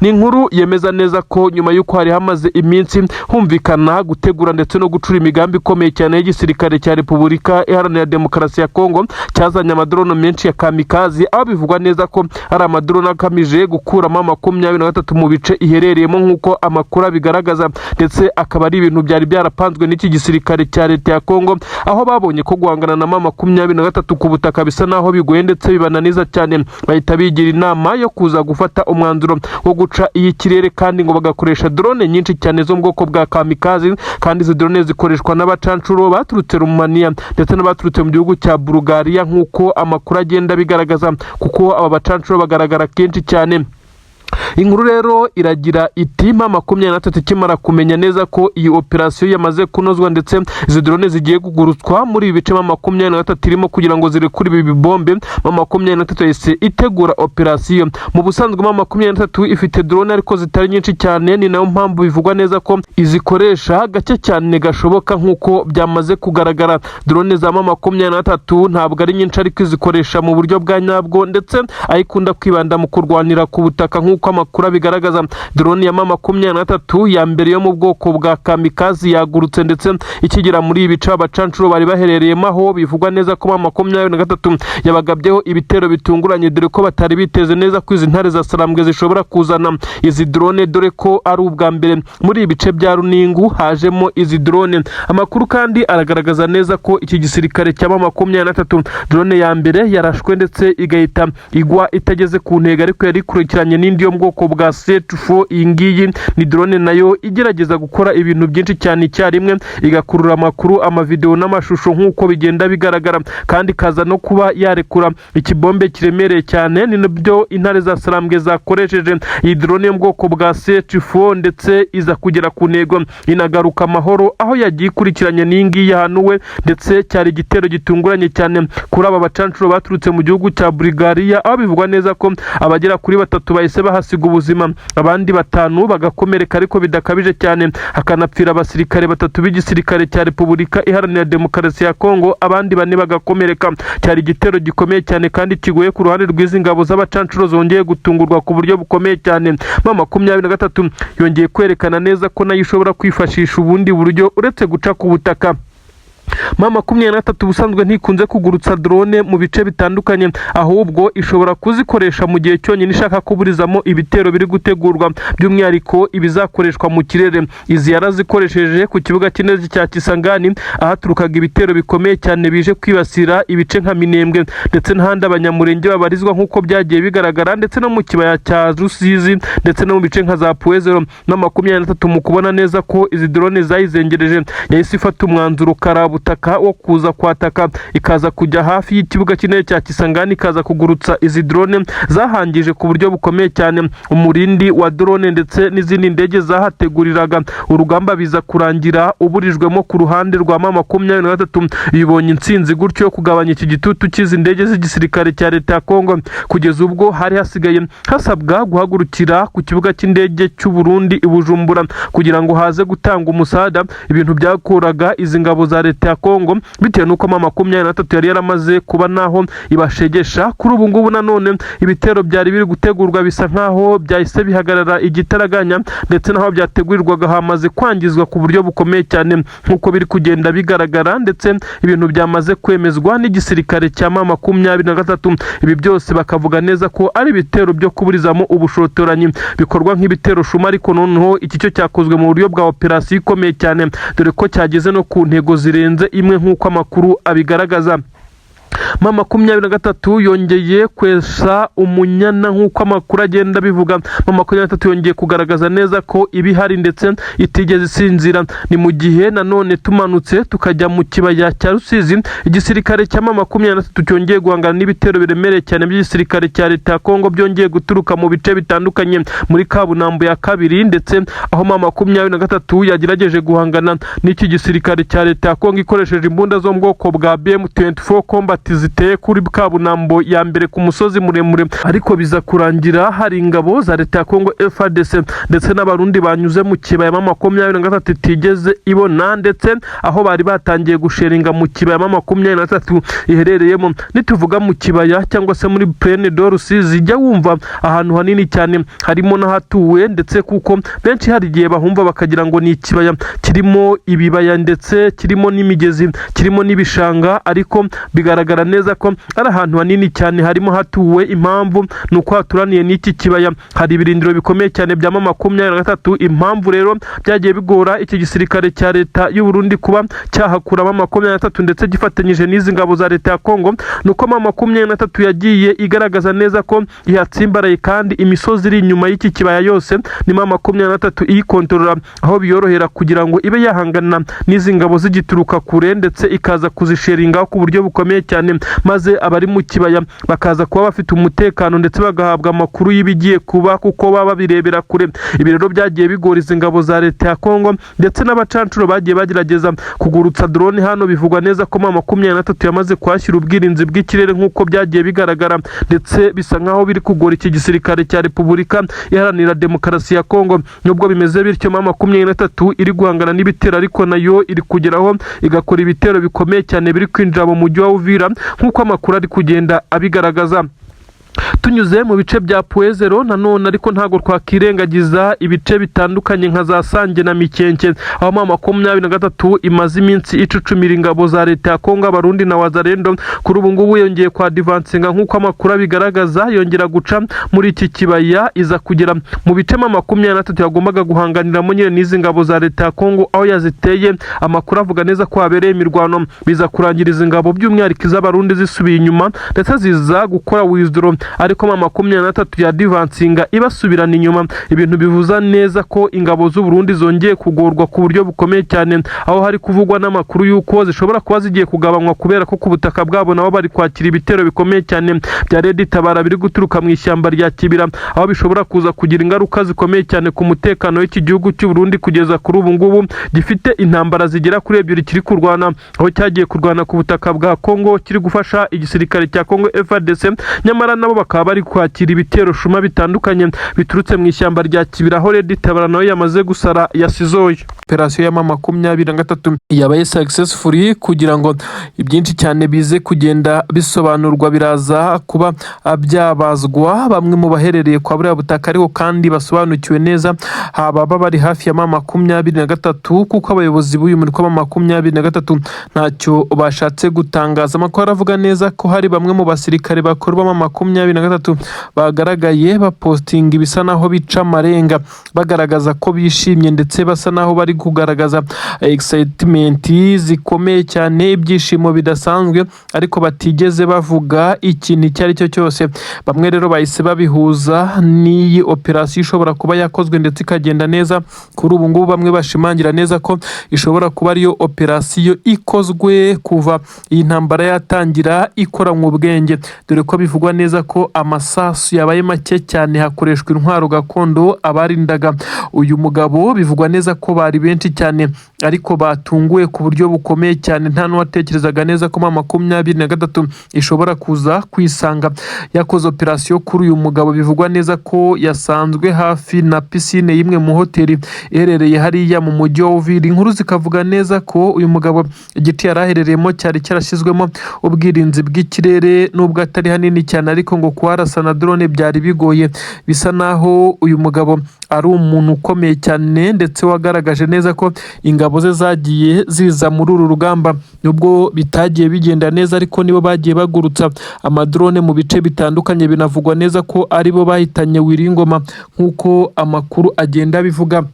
Ni inkuru yemeza neza ko nyuma y'uko hari hamaze iminsi humvikana gutegura ndetse no gucura imigambi ikomeye cyane y'igisirikare cya Repubulika Iharanira Demokarasi ya Kongo, cyazanye amadrono menshi ya kamikazi, aho bivugwa neza ko ari amadrono agamije gukuramo 23 mu bice iherereyemo, nk'uko amakuru abigaragaza, ndetse akaba ari ibintu byari byarapanzwe n'iki gisirikare cya leta ya Kongo, aho babonye ko guhangana na 23 ku butaka bisa naho bigoye ndetse bibananiza cyane, bahita bigira inama yo kuza gufata umwanzuro wo guca iy'ikirere, kandi ngo bagakoresha drone nyinshi cyane zo mu bwoko bwa kamikazi. Kandi izi drone zikoreshwa n'abacancuro baturutse Rumaniya ndetse n'abaturutse mu gihugu cya Bulgaria, nk'uko amakuru agenda abigaragaza, kuko aba bacancuro bagaragara kenshi cyane. Inkuru rero iragira iti: M23 ikimara kumenya neza ko iyi operasiyo yamaze kunozwa, ndetse izi drone zigiye kugurutswa muri ibi bice 23 irimo kugira ngo zirekure ibi bibombe, 23 yahise itegura operasiyo. Mu busanzwe 23 ifite drone ariko zitari nyinshi cyane, ni nayo mpamvu bivugwa neza ko izikoresha gake cyane gashoboka. Nk'uko byamaze kugaragara, drone za 23 ntabwo ari nyinshi, ariko izikoresha mu buryo bwa nyabwo, ndetse ayikunda kwibanda mu kurwanira ku butaka, nk'uko amakuru abigaragaza. Drone ya 23 ya mbere yo mu bwoko bwa kamikazi yagurutse, ndetse ikigera muri ibi bice abacancuro bari baherereyemo, aho bivugwa neza ko 23 yabagabyeho ibitero bitunguranye, dore ko batari biteze neza ko izi ntare za Sarambwe zishobora kuzana izi drone, dore ko ari ubwa mbere muri ibi bice bya Runingu hajemo izi drone. Amakuru kandi aragaragaza neza ko iki gisirikare cya 23, drone ya mbere yarashwe ndetse igahita igwa itageze ku ntego, ariko yari ikurikiranye n'indi yo mu bwoko bwa C4. Iyi ngiyi ni drone nayo igerageza gukora ibintu byinshi cyane icyarimwe, igakurura amakuru, amavideo n'amashusho, nk'uko bigenda bigaragara, kandi ikaza no kuba yarekura ikibombe kiremereye cyane. Ni nabyo intare za Sarambwe zakoresheje iyi drone yo mu bwoko bwa CH4, ndetse iza kugera ku ntego inagaruka amahoro, aho yagiye ikurikiranye n'iyi ngiyi yahanuwe. Ndetse cyari igitero gitunguranye cyane kuri aba bacancuro baturutse mu gihugu cya Bulgaria, aho bivugwa neza ko abagera kuri batatu bahise bahasiga ubuzima, abandi 5 bagakomereka ariko bidakabije cyane, hakanapfira abasirikare 3 b'igisirikare cya Repubulika Iharanira Demokarasi ya Kongo, abandi 4 bagakomereka. Cyari igitero gikomeye cyane kandi kigoye ku ruhande rw'izi ngabo z'abacancuro zongeye gutungurwa ku buryo bukomeye cyane. 23 yongeye kwerekana neza ko nayo ishobora kwifashisha ubundi buryo uretse guca ku butaka. 23 ubusanzwe ntikunze kugurutsa drone mu bice bitandukanye, ahubwo ishobora kuzikoresha mu gihe cyonyine ishaka kuburizamo ibitero biri gutegurwa, by'umwihariko ibizakoreshwa mu kirere. Izi yarazikoresheje ku kibuga cy'indege cya Kisangani, ahaturukaga ibitero bikomeye cyane bije kwibasira ibice nka Minembwe ndetse n'ahandi Abanyamurenge babarizwa, nk'uko byagiye bigaragara, ndetse no mu kibaya cya Rusizi, ndetse no mu bice nka za Puwezero. Na 23 mu kubona neza ko izi drone zayizengereje, yahise ifata umwanzuro karabutaka wo kuza kwataka, ikaza kujya hafi y'ikibuga cy'indege cya Kisangani, ikaza kugurutsa izi drone zahangije ku buryo bukomeye cyane umurindi wa drone ndetse n'izindi ndege zahateguriraga urugamba, biza kurangira uburijwemo ku ruhande rwa 23. Ibonye intsinzi gutyo kugabanya iki gitutu cy'izi ndege z'igisirikare cya leta ya Kongo, kugeza ubwo hari hasigaye hasabwa guhagurukira ku kibuga cy'indege cy'u Burundi i Bujumbura kugira ngo haze gutanga umusada, ibintu byakuraga izi ngabo za leta ya Kongo, bitewe n'uko 23 yari yaramaze kuba naho ibashegesha. Kuri ubu ngubu nanone ibitero byari biri gutegurwa bisa nkaho byahise bihagarara igitaraganya, ndetse n'aho byategurirwaga hamaze kwangizwa ku buryo bukomeye cyane, nk'uko biri kugenda bigaragara, ndetse ibintu byamaze kwemezwa n'igisirikare cya 23. Ibi byose bakavuga neza ko ari ibitero byo kuburizamo ubushotoranyi bikorwa nk'ibitero shuma, ariko noneho iki cyo cyakozwe mu buryo bwa operasiyo ikomeye cyane, dore ko cyageze no ku ntego zirenze imwe, nk'uko amakuru abigaragaza. M23 yongeye kwesa umunyana nk'uko amakuru agenda abivuga. M23 yongeye kugaragaza neza ko ibihari ndetse itigeze isinzira. Ni mu gihe nanone tumanutse tukajya mu kibaya cya Rusizi, igisirikare cya M23 cyongeye guhangana n'ibitero biremereye cyane by'igisirikare cya leta ya Kongo, byongeye guturuka mu bice bitandukanye muri Kabunambo ya kabiri, ndetse aho M23 yagerageje guhangana n'iki gisirikare cya leta ya Kongo ikoresheje imbunda zo mu bwoko bwa BM24 Combat ziteye kuri Kabunambo ya mbere ku musozi muremure, ariko biza kurangira hari ingabo za leta ya Kongo FARDC ndetse n'Abarundi banyuze mu kibaya M23 itigeze ibona, ndetse aho bari batangiye gusheringa mu kibaya M23 iherereyemo. Nituvuga mu kibaya cyangwa se muri Plaine de Rusizi, jya wumva ahantu hanini cyane harimo n'ahatuwe, ndetse kuko benshi hari igihe bahumva bakagira ngo ni ikibaya kirimo ibibaya ndetse kirimo n'imigezi, kirimo n'ibishanga, ariko bigaragara neza ko ari ahantu hanini cyane harimo hatuwe. Impamvu ni uko haturaniye n'iki kibaya hari ibirindiro bikomeye cyane bya M23. Impamvu rero byagiye bigora iki gisirikare cya leta y'u Burundi kuba cyahakura M23 ndetse gifatanyije n'izi ngabo za leta ya Kongo, ni uko M23 yagiye igaragaza neza ko ihatsimbaraye, kandi imisozi iri inyuma y'iki kibaya yose ni M23 iyikontorora, aho biyorohera kugira ngo ibe yahangana n'izi ngabo zigituruka kure, ndetse ikaza kuzisheringaho ku buryo bukomeye cyane, maze abari mu kibaya bakaza kuba bafite umutekano ndetse bagahabwa amakuru y'ibigiye kuba kuko baba babirebera kure. Ibi rero byagiye bigora izi ngabo za leta ya Kongo ndetse n'abacancuro bagiye bagerageza kugurutsa drone hano. Bivugwa neza ko M23 yamaze kuhashyira ubwirinzi bw'ikirere nk'uko byagiye bigaragara, ndetse bisa nkaho biri kugora iki gisirikare cya Repubulika Iharanira Demokarasi ya Kongo. Nubwo bimeze bityo, M23 iri guhangana n'ibitero, ariko nayo iri kugeraho igakora ibitero bikomeye cyane biri kwinjira mu mujyi wa Uvira nk'uko amakuru ari kugenda abigaragaza. Tunyuze mu bice bya Point Zéro nanone, ariko ntabwo twakirengagiza ibice bitandukanye nka za Sange na Mikenke, aho M23 imaze iminsi icucumira ingabo za leta ya Kongo, Abarundi na Wazalendo. Kuri ubu ngubu yongeye kwa advancinga nk'uko amakuru abigaragaza, yongera guca muri iki kibaya iza kugera mu bice M23 yagombaga guhanganiramo nyine n'izi ngabo za leta ya Kongo, aho yaziteye. Amakuru avuga neza ko habereye imirwano, biza kurangira izi ngabo by'umwihariko iz'Abarundi zisubiye inyuma ndetse ziza gukora withdraw, ariko M23 ya advancinga ibasubirana inyuma, ibintu bivuza neza ko ingabo z'u Burundi zongeye kugorwa ku buryo bukomeye cyane, aho hari kuvugwa n'amakuru y'uko zishobora kuba zigiye kugabanywa kubera ko ku butaka bwabo nabo bari kwakira ibitero bikomeye cyane bya Red Tabara biri guturuka mu ishyamba rya Kibira, aho bishobora kuza kugira ingaruka zikomeye cyane ku mutekano w'iki gihugu cy'u Burundi. Kugeza kuri ubu ngubu gifite intambara zigera kuri ebyiri kiri kurwana, aho cyagiye kurwana ku butaka bwa Kongo kiri gufasha igisirikare cya Kongo FARDC, nyamara nabo bakaba bari kwakira ibitero shuma bitandukanye biturutse mu ishyamba rya Kibira, aho Red Tabara nayo yamaze gusara yasizoye. Operasiyo ya M23 yabaye successful. Kugira ngo ibyinshi cyane bize kugenda bisobanurwa, biraza kuba byabazwa bamwe mu baherereye kwa buriya butaka, ariko kandi basobanukiwe neza, haba bari hafi ya M23, kuko abayobozi b'uyu mutwe wa M23 ntacyo bashatse gutangaza. Amakuru aravuga neza ko hari bamwe mu basirikare bakuru ba M23 bagaragaye bapostinga ibisa naho bica amarenga, bagaragaza ko bishimye ndetse basa naho bari kugaragaza excitement zikomeye cyane, ibyishimo bidasanzwe, ariko batigeze bavuga ikintu icyo ari cyo cyose. Bamwe rero bahise babihuza n'iyi operasiyo ishobora kuba yakozwe ndetse ikagenda neza. Kuri ubu ngubu bamwe bashimangira neza ko ishobora kuba ariyo operasiyo ikozwe kuva iyi ntambara yatangira ikoranywe ubwenge, dore ko bivugwa neza ko amasasu yabaye make cyane, hakoreshwa intwaro gakondo. Abarindaga uyu mugabo bivugwa neza ko bari benshi cyane, ariko batunguwe ku buryo bukomeye cyane. Nta n'uwatekerezaga neza ko M23 ishobora kuza kwisanga yakoze operasiyo kuri uyu mugabo. Bivugwa neza ko yasanzwe hafi na pisine y'imwe mu hoteli iherereye hariya mu mujyi wa Uvira. Inkuru zikavuga neza ko uyu mugabo igiti yari aherereyemo cyari cyarashyizwemo ubwirinzi bw'ikirere, nubwo atari hanini cyane, ariko ngo kuharasa na drone byari bigoye. Bisa naho uyu mugabo ari umuntu ukomeye cyane, ndetse wagaragaje neza ko ingabo ze zagiye ziza muri uru rugamba, nubwo bitagiye bigenda neza, ariko nibo bagiye bagurutsa amadrone mu bice bitandukanye. Binavugwa neza ko aribo bahitanye Willy Ngoma nk'uko amakuru agenda abivuga.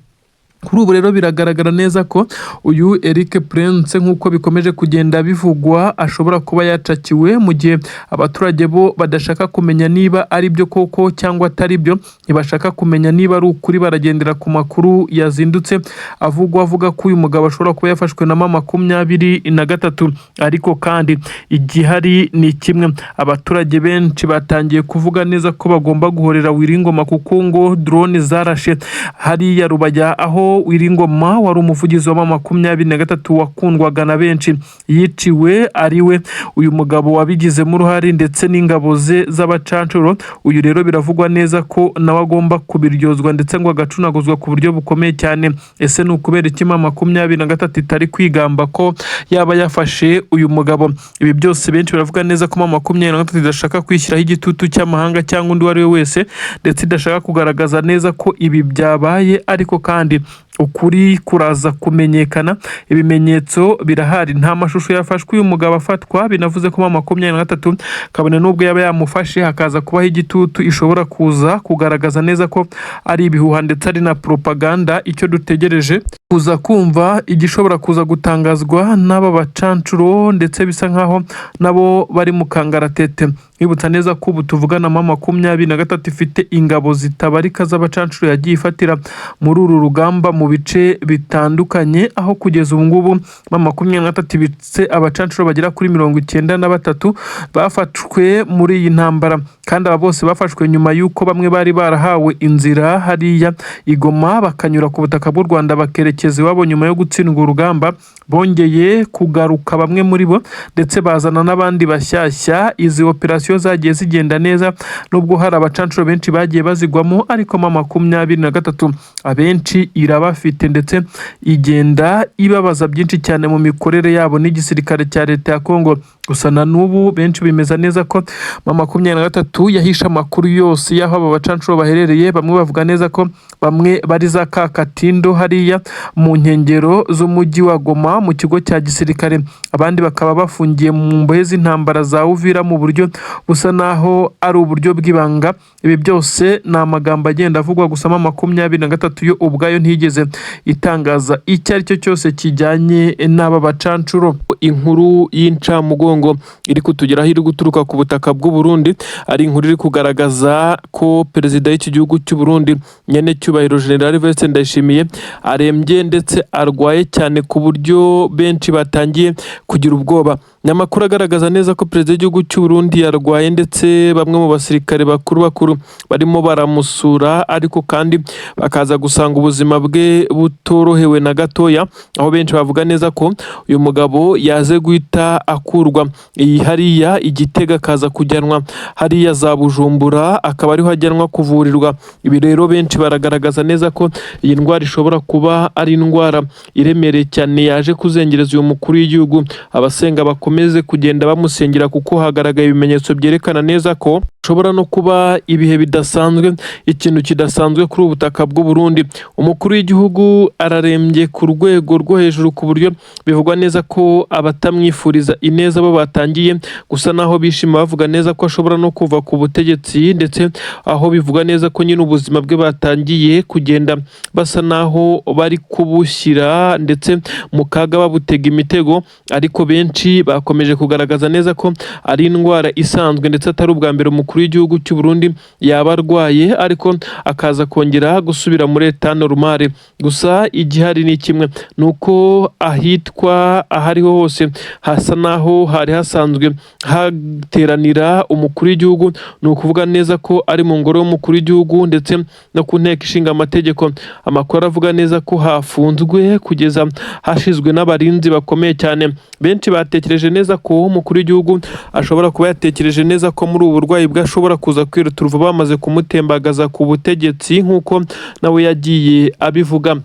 Kuri ubu rero biragaragara neza ko uyu Eric Prince, nk'uko bikomeje kugenda bivugwa, ashobora kuba yacakiwe, mu gihe abaturage bo badashaka kumenya niba ari byo koko cyangwa atari byo. Ntibashaka kumenya niba ari ukuri, baragendera ku makuru yazindutse avugwa, avuga ko uyu mugabo ashobora kuba yafashwe na M23. Ariko kandi igihari ni kimwe, abaturage benshi batangiye kuvuga neza ko bagomba guhorera Willy Ngoma, kuko ngo drone zarashe hariya Rubaya, aho Willy Ngoma wari umuvugizi wa M23 wakundwaga na benshi yiciwe, ari we uyu mugabo wabigizemo uruhare ndetse n'ingabo ze z'abacancuro. Uyu rero biravugwa neza ko nawe agomba kubiryozwa ndetse ngo agacunaguzwa ku buryo bukomeye cyane. Ese ni ukubera iki M23 itari kwigamba ko yaba yafashe uyu mugabo? Ibi byose benshi baravuga neza ko M23 idashaka kwishyiraho igitutu cy'amahanga cyangwa undi uwo ari we wese, ndetse idashaka kugaragaza neza ko ibi byabaye. Ariko kandi ukuri kuraza kumenyekana, ibimenyetso birahari. Nta mashusho yafashwe uyu mugabo afatwa, binavuze ko M23, kabone n'ubwo yaba yamufashe hakaza kubaho igitutu, ishobora kuza kugaragaza neza ko ari ibihuha ndetse ari na propaganda. Icyo dutegereje kuza kumva igishobora kuza gutangazwa n'aba bacancuro, ndetse bisa nkaho nabo bari mu kangaratete. Nkwibutsa neza ko ubu tuvugana M23 ifite ingabo zitabarika z'abacancuro yagiye ifatira muri uru rugamba mu bice bitandukanye, aho kugeza ubu ngubu M23 ibitse abacancuro bagera kuri 93 bafashwe muri iyi ntambara. Kandi aba bose bafashwe nyuma y'uko bamwe bari barahawe inzira hariya i Goma, bakanyura ku butaka bw'u Rwanda bakerekeza iwabo nyuma yo gutsindwa urugamba. Bongeye kugaruka bamwe muri bo, ndetse bazana n'abandi bashyashya. Izi operasiyo zagiye zigenda neza nubwo hari abacancuro benshi bagiye bazigwamo, ariko M23 abenshi irabafite, ndetse igenda ibabaza byinshi cyane mu mikorere yabo n'igisirikare cya leta ya Kongo. Gusa na n'ubu benshi bemeza neza ko M23 yahishe amakuru yose y'aho aba bacancuro baherereye. Bamwe bavuga neza ko bamwe bari za Kakatindo hariya mu nkengero z'umujyi wa Goma mu kigo cya gisirikare, abandi bakaba bafungiye mu mbohe z'intambara za Uvira mu buryo busa naho ari uburyo bw'ibanga. Ibi byose ni amagambo agenda avugwa, gusa M23 yo ubwayo ntiyigeze itangaza icyo ari cyo cyose kijyanye n'aba bacancuro. Inkuru y'incamugongo iri kutugeraho iri guturuka ku butaka bw'u Burundi, ari inkuru iri kugaragaza ko perezida w'iki gihugu cy'u Burundi, nyene cyubahiro General Evariste Ndayishimiye, arembye ndetse arwaye cyane ku buryo benshi batangiye kugira ubwoba. Ni amakuru agaragaza neza ko perezida w'igihugu cy'u Burundi yarwaye, ndetse bamwe mu basirikare bakuru bakuru barimo baramusura, ariko kandi bakaza gusanga ubuzima bwe butorohewe na gatoya, aho benshi bavuga neza ko uyu mugabo yaze guhita akurwa iyi hariya i Gitega, akaza kujyanwa hariya za Bujumbura, akaba ariho ajyanwa kuvurirwa. Ibi rero benshi baragaragaza neza ko iyi ndwara ishobora kuba ari indwara iremereye cyane yaje kuzengereza uyu mukuru w'igihugu. Abasenga bakomeze kugenda bamusengera, kuko hagaragaye ibimenyetso byerekana neza ko hashobora no kuba ibihe bidasanzwe, ikintu kidasanzwe kuri ubu butaka bw'u Burundi. Umukuru w'igihugu ararembye ku rwego rwo hejuru, ku buryo bivugwa neza ko abatamwifuriza ineza bo batangiye gusa naho bishima, bavuga neza ko ashobora no kuva ku butegetsi, ndetse aho bivuga neza ko nyine ubuzima bwe batangiye kugenda basa naho bari kubushyira ndetse mu kaga, babutega imitego. Ariko benshi bakomeje kugaragaza neza ko ari indwara isanzwe, ndetse atari ubwa mbere umukuru w'igihugu cy'u Burundi yaba arwaye, ariko akaza kongera gusubira muri état normal. Gusa igihari ni kimwe, ni uko ahitwa ahariho hose hasa naho hari hasanzwe hateranira umukuru w'igihugu, ni ukuvuga neza ko ari mu ngoro y'umukuru w'igihugu ndetse no ku nteko ishinga amategeko. Amakuru aravuga neza ko hafunzwe kugeza hashizwe n'abarinzi bakomeye cyane. Benshi batekereje neza ko umukuru w'igihugu ashobora kuba yatekereje neza ko muri ubu burwayi bwe ashobora kuza kwiruta uruva bamaze kumutembagaza ku butegetsi, nk'uko nawe yagiye abivuga.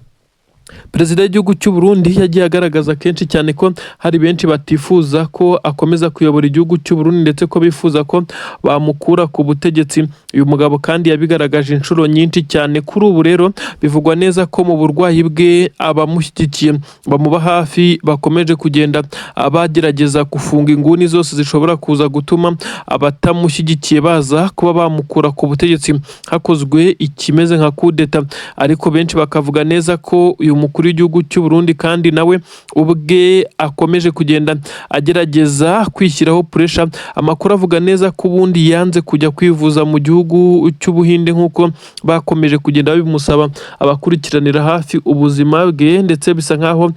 Perezida w'igihugu cy'u Burundi yagiye agaragaza kenshi cyane ko hari benshi batifuza ko akomeza kuyobora igihugu cy'u Burundi, ndetse ko bifuza ko bamukura ku butegetsi. Uyu mugabo kandi yabigaragaje inshuro nyinshi cyane. Kuri ubu rero bivugwa neza ko mu burwayi bwe abamushyigikiye bamuba hafi bakomeje kugenda bagerageza gufunga inguni zose zishobora kuza gutuma abatamushyigikiye baza kuba bamukura ku butegetsi hakozwe ikimeze nka kudeta. Ariko benshi bakavuga neza ko uyu Uyu mukuru w'igihugu cy'u Burundi kandi nawe ubwe akomeje kugenda agerageza kwishyiraho pressure. Amakuru avuga neza ko ubundi yanze kujya kwivuza mu gihugu cy'Ubuhinde nk'uko bakomeje kugenda babimusaba abakurikiranira hafi ubuzima bwe, ndetse bisa nkaho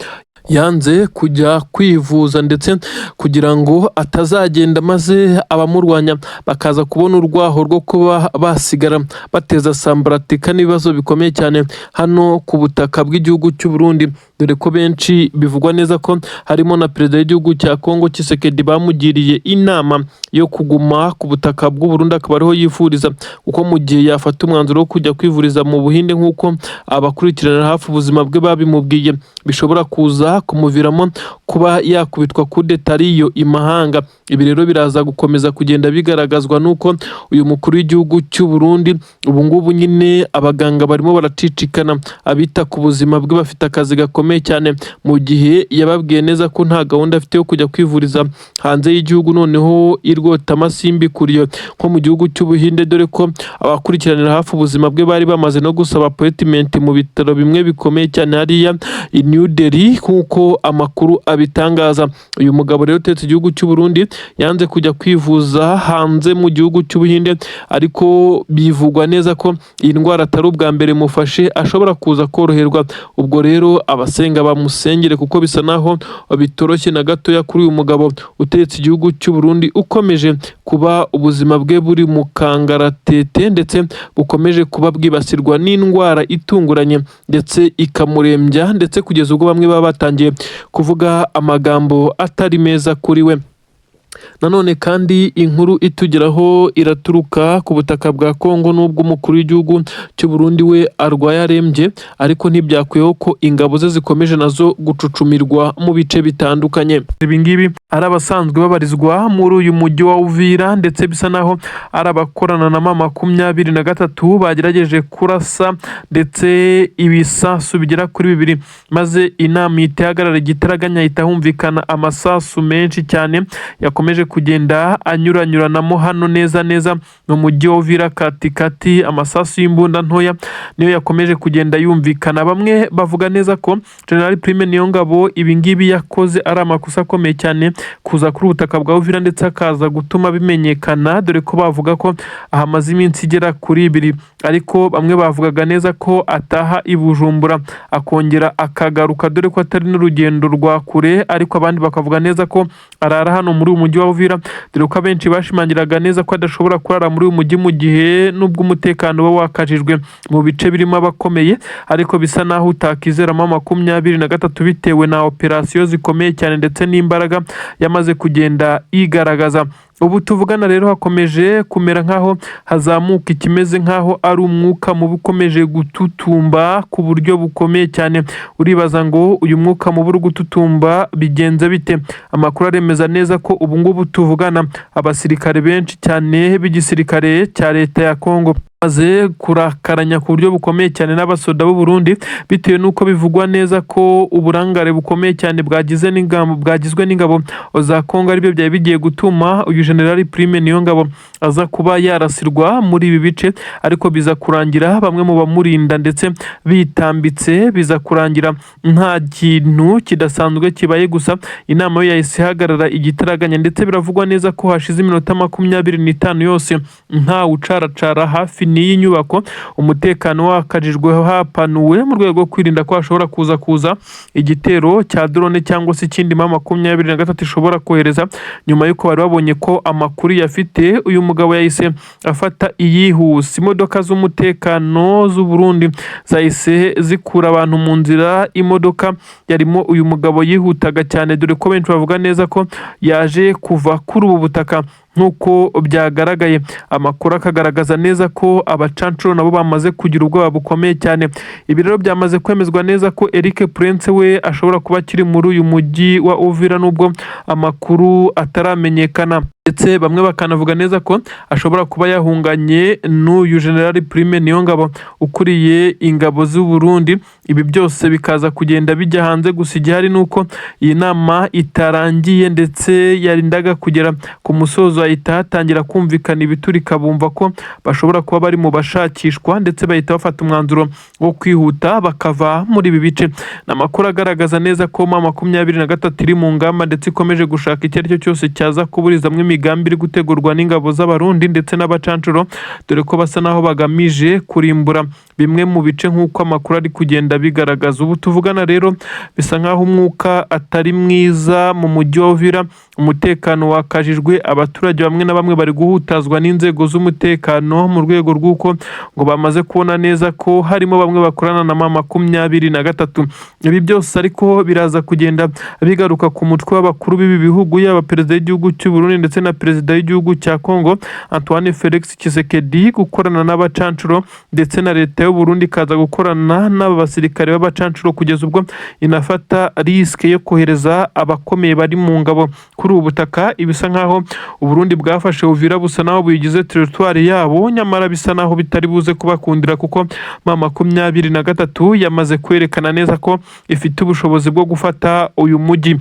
yanze kujya kwivuza ndetse kugira ngo atazagenda maze abamurwanya bakaza kubona urwaho rwo kuba basigara bateza sambaratika n'ibibazo bikomeye cyane hano ku butaka bw'igihugu cy'u Burundi, dore ko benshi bivugwa neza ko harimo na perezida w'igihugu cya Kongo Tshisekedi bamugiriye inama yo kuguma ku butaka bw'u Burundi akaba ariho yivuriza, kuko mu gihe yafata umwanzuro wo kujya kwivuriza mu Buhinde nk'uko abakurikiranira hafi ubuzima bwe babimubwiye, bishobora kuza kumuviramo kuba yakubitwa kudeta ariyo imahanga. Ibi rero biraza gukomeza kugenda bigaragazwa n'uko uyu mukuru w'igihugu cy'u Burundi ubu ngubu nyine abaganga barimo baracicikana, abita ku buzima bwe bafite akazi gakomeye cyane, mu gihe yababwiye neza ko nta gahunda afite yo kujya kwivuriza hanze y'igihugu, noneho irwotamasimbi kuriyo nko mu gihugu cy'Ubuhinde, dore ko abakurikiranira hafi ubuzima bwe bari bamaze no gusaba appointment mu bitaro bimwe bikomeye cyane hariya i New Delhi nk'uko amakuru abitangaza. Uyu mugabo rero utetse igihugu cy'u Burundi yanze kujya kwivuza hanze mu gihugu cy'Ubuhinde, ariko bivugwa neza ko iyi ndwara atari ubwa mbere mufashe, ashobora kuza koroherwa. Ubwo rero abasenga bamusengere kuko bisa naho bitoroshye na gatoya kuri uyu mugabo utegetse igihugu cy'u Burundi, ukomeje kuba ubuzima bwe buri mu kangaratete ndetse bukomeje kuba bwibasirwa n'indwara itunguranye ndetse ikamurembya, ndetse kugeza ubwo bamwe baba batangiye kuvuga amagambo atari meza kuri we. Nanone kandi inkuru itugeraho iraturuka ku butaka bwa Kongo, n'ubwo umukuru w'igihugu cy'u Burundi we arwaye arembye, ariko ntibyakwiyeho ko ingabo ze zikomeje nazo gucucumirwa mu bice bitandukanye. Ibi ngibi ari abasanzwe babarizwa muri uyu mujyi wa Uvira, ndetse bisa naho ari abakorana na M23 bagerageje kurasa ndetse ibisasu bigera kuri bibiri, maze inama ihita ihagarara igitaraganya, ihita humvikana amasasu menshi cyane yakomeje kugenda anyuranyuranamo hano neza neza mu mujyi wa Uvira katikati. Amasasu y'imbunda ntoya niyo yakomeje kugenda yumvikana. Bamwe bavuga neza ko General Prime Niyongabo ibi ngibi yakoze ari amakosa akomeye cyane kuza kuri ubutaka bwa Uvira ndetse akaza gutuma bimenyekana, dore ko bavuga ko ahamaze iminsi igera kuri 2, ariko bamwe bavugaga neza ko ataha i Bujumbura akongera akagaruka, dore ko atari n'urugendo rwa kure, ariko abandi bakavuga neza ko arara hano muri uyu mujyi wa Uvira, dore ko abenshi bashimangiraga neza ko adashobora kurara muri uyu mujyi mu gihe nubwo umutekano uba wakajijwe mu bice birimo abakomeye, ariko bisa naho utakizeramo 23 bitewe na operasiyo zikomeye cyane ndetse n'imbaraga yamaze kugenda igaragaza. Ubu tuvugana rero hakomeje kumera nk'aho hazamuka ikimeze nk'aho ari umwuka mubi ukomeje gututumba ku buryo bukomeye cyane. Uribaza ngo uyu mwuka mubi uri gututumba bigenze bite? Amakuru aremeza neza ko ubu ngubu tuvugana abasirikare benshi cyane b'igisirikare cya leta ya Kongo bamaze kurakaranya ku buryo bukomeye cyane n'abasoda b'u Burundi, bitewe n'uko bivugwa neza ko uburangare bukomeye cyane bwagize n'ingabo bwagizwe n'ingabo za Kongo aribyo byari bigiye gutuma uyu General Prime Niyongabo aza kuba yarasirwa muri ibi bice, ariko biza kurangira bamwe mu bamurinda ndetse bitambitse, biza kurangira nta kintu kidasanzwe kibaye, gusa inama yo yahise ihagarara igitaraganya, ndetse biravugwa neza ko hashize iminota 25 yose ntawe ucaracara hafi n'iyi nyubako, umutekano wakajijwe hapanuwe mu rwego rwo kwirinda ko hashobora kuza igitero cya drone cyangwa se ikindi M23 ishobora kohereza. Nyuma y'uko bari babonye ko amakuru yafite, uyu mugabo yahise afata iyihuse, imodoka z'umutekano z'u Burundi zahise zikura abantu mu nzira. Imodoka yarimo uyu mugabo yihutaga cyane, dore ko benshi bavuga neza ko yaje kuva kuri ubu butaka nk'uko byagaragaye. Amakuru akagaragaza neza ko abacancuro nabo bamaze kugira ubwoba bukomeye cyane. Ibi rero byamaze kwemezwa neza ko Eric Prince we ashobora kuba akiri muri uyu mujyi wa Uvira nubwo amakuru ataramenyekana. Ndetse bamwe bakanavuga neza ko ashobora kuba yahunganye n'uyu General Prime Niyongabo ukuriye ingabo z'u Burundi. Ibi byose bikaza kugenda bijya hanze. Gusa igihari ni uko iyi nama itarangiye, ndetse yarindaga kugera ku musozo hahita hatangira kumvikana ibiturika, bumva ko bashobora kuba bari mu bashakishwa, ndetse bahita bafata umwanzuro wo kwihuta bakava muri ibi bice. Ni amakuru agaragaza neza ko M23 iri mu ngamba, ndetse ikomeje gushaka icyo ari cyo cyose cyaza kuburizamo imigambi iri gutegurwa n'ingabo z'Abarundi ndetse n'abacancuro, dore ko basa naho bagamije kurimbura bimwe mu bice nk'uko amakuru ari kugenda bigaragaza. Ubu tuvugana rero bisa nk'aho umwuka atari mwiza mu mujyi wa Uvira, umutekano wakajijwe, abaturage bamwe na bamwe bari guhutazwa n'inzego z'umutekano mu rwego rw'uko ngo bamaze kubona neza ko harimo bamwe bakorana na M23. Ibi byose ariko biraza kugenda bigaruka ku mutwe w'abakuru b'ibi bihugu, yaba perezida w'igihugu cy'u Burundi ndetse na perezida w'igihugu cya Congo Antoine Felix Tshisekedi, gukorana n'abacancuro, ndetse na leta y'u Burundi ikaza gukorana n'aba basirikare b'abacancuro, kugeza ubwo inafata risque yo kohereza abakomeye bari mu ngabo kuri ubu butaka. Ibisa nkaho Uburundi bwafashe Uvira busa naho buyigize territoire yabo, nyamara bisa naho bitari buze kubakundira, kuko M23 yamaze kwerekana neza ko ifite ubushobozi bwo gufata uyu mujyi.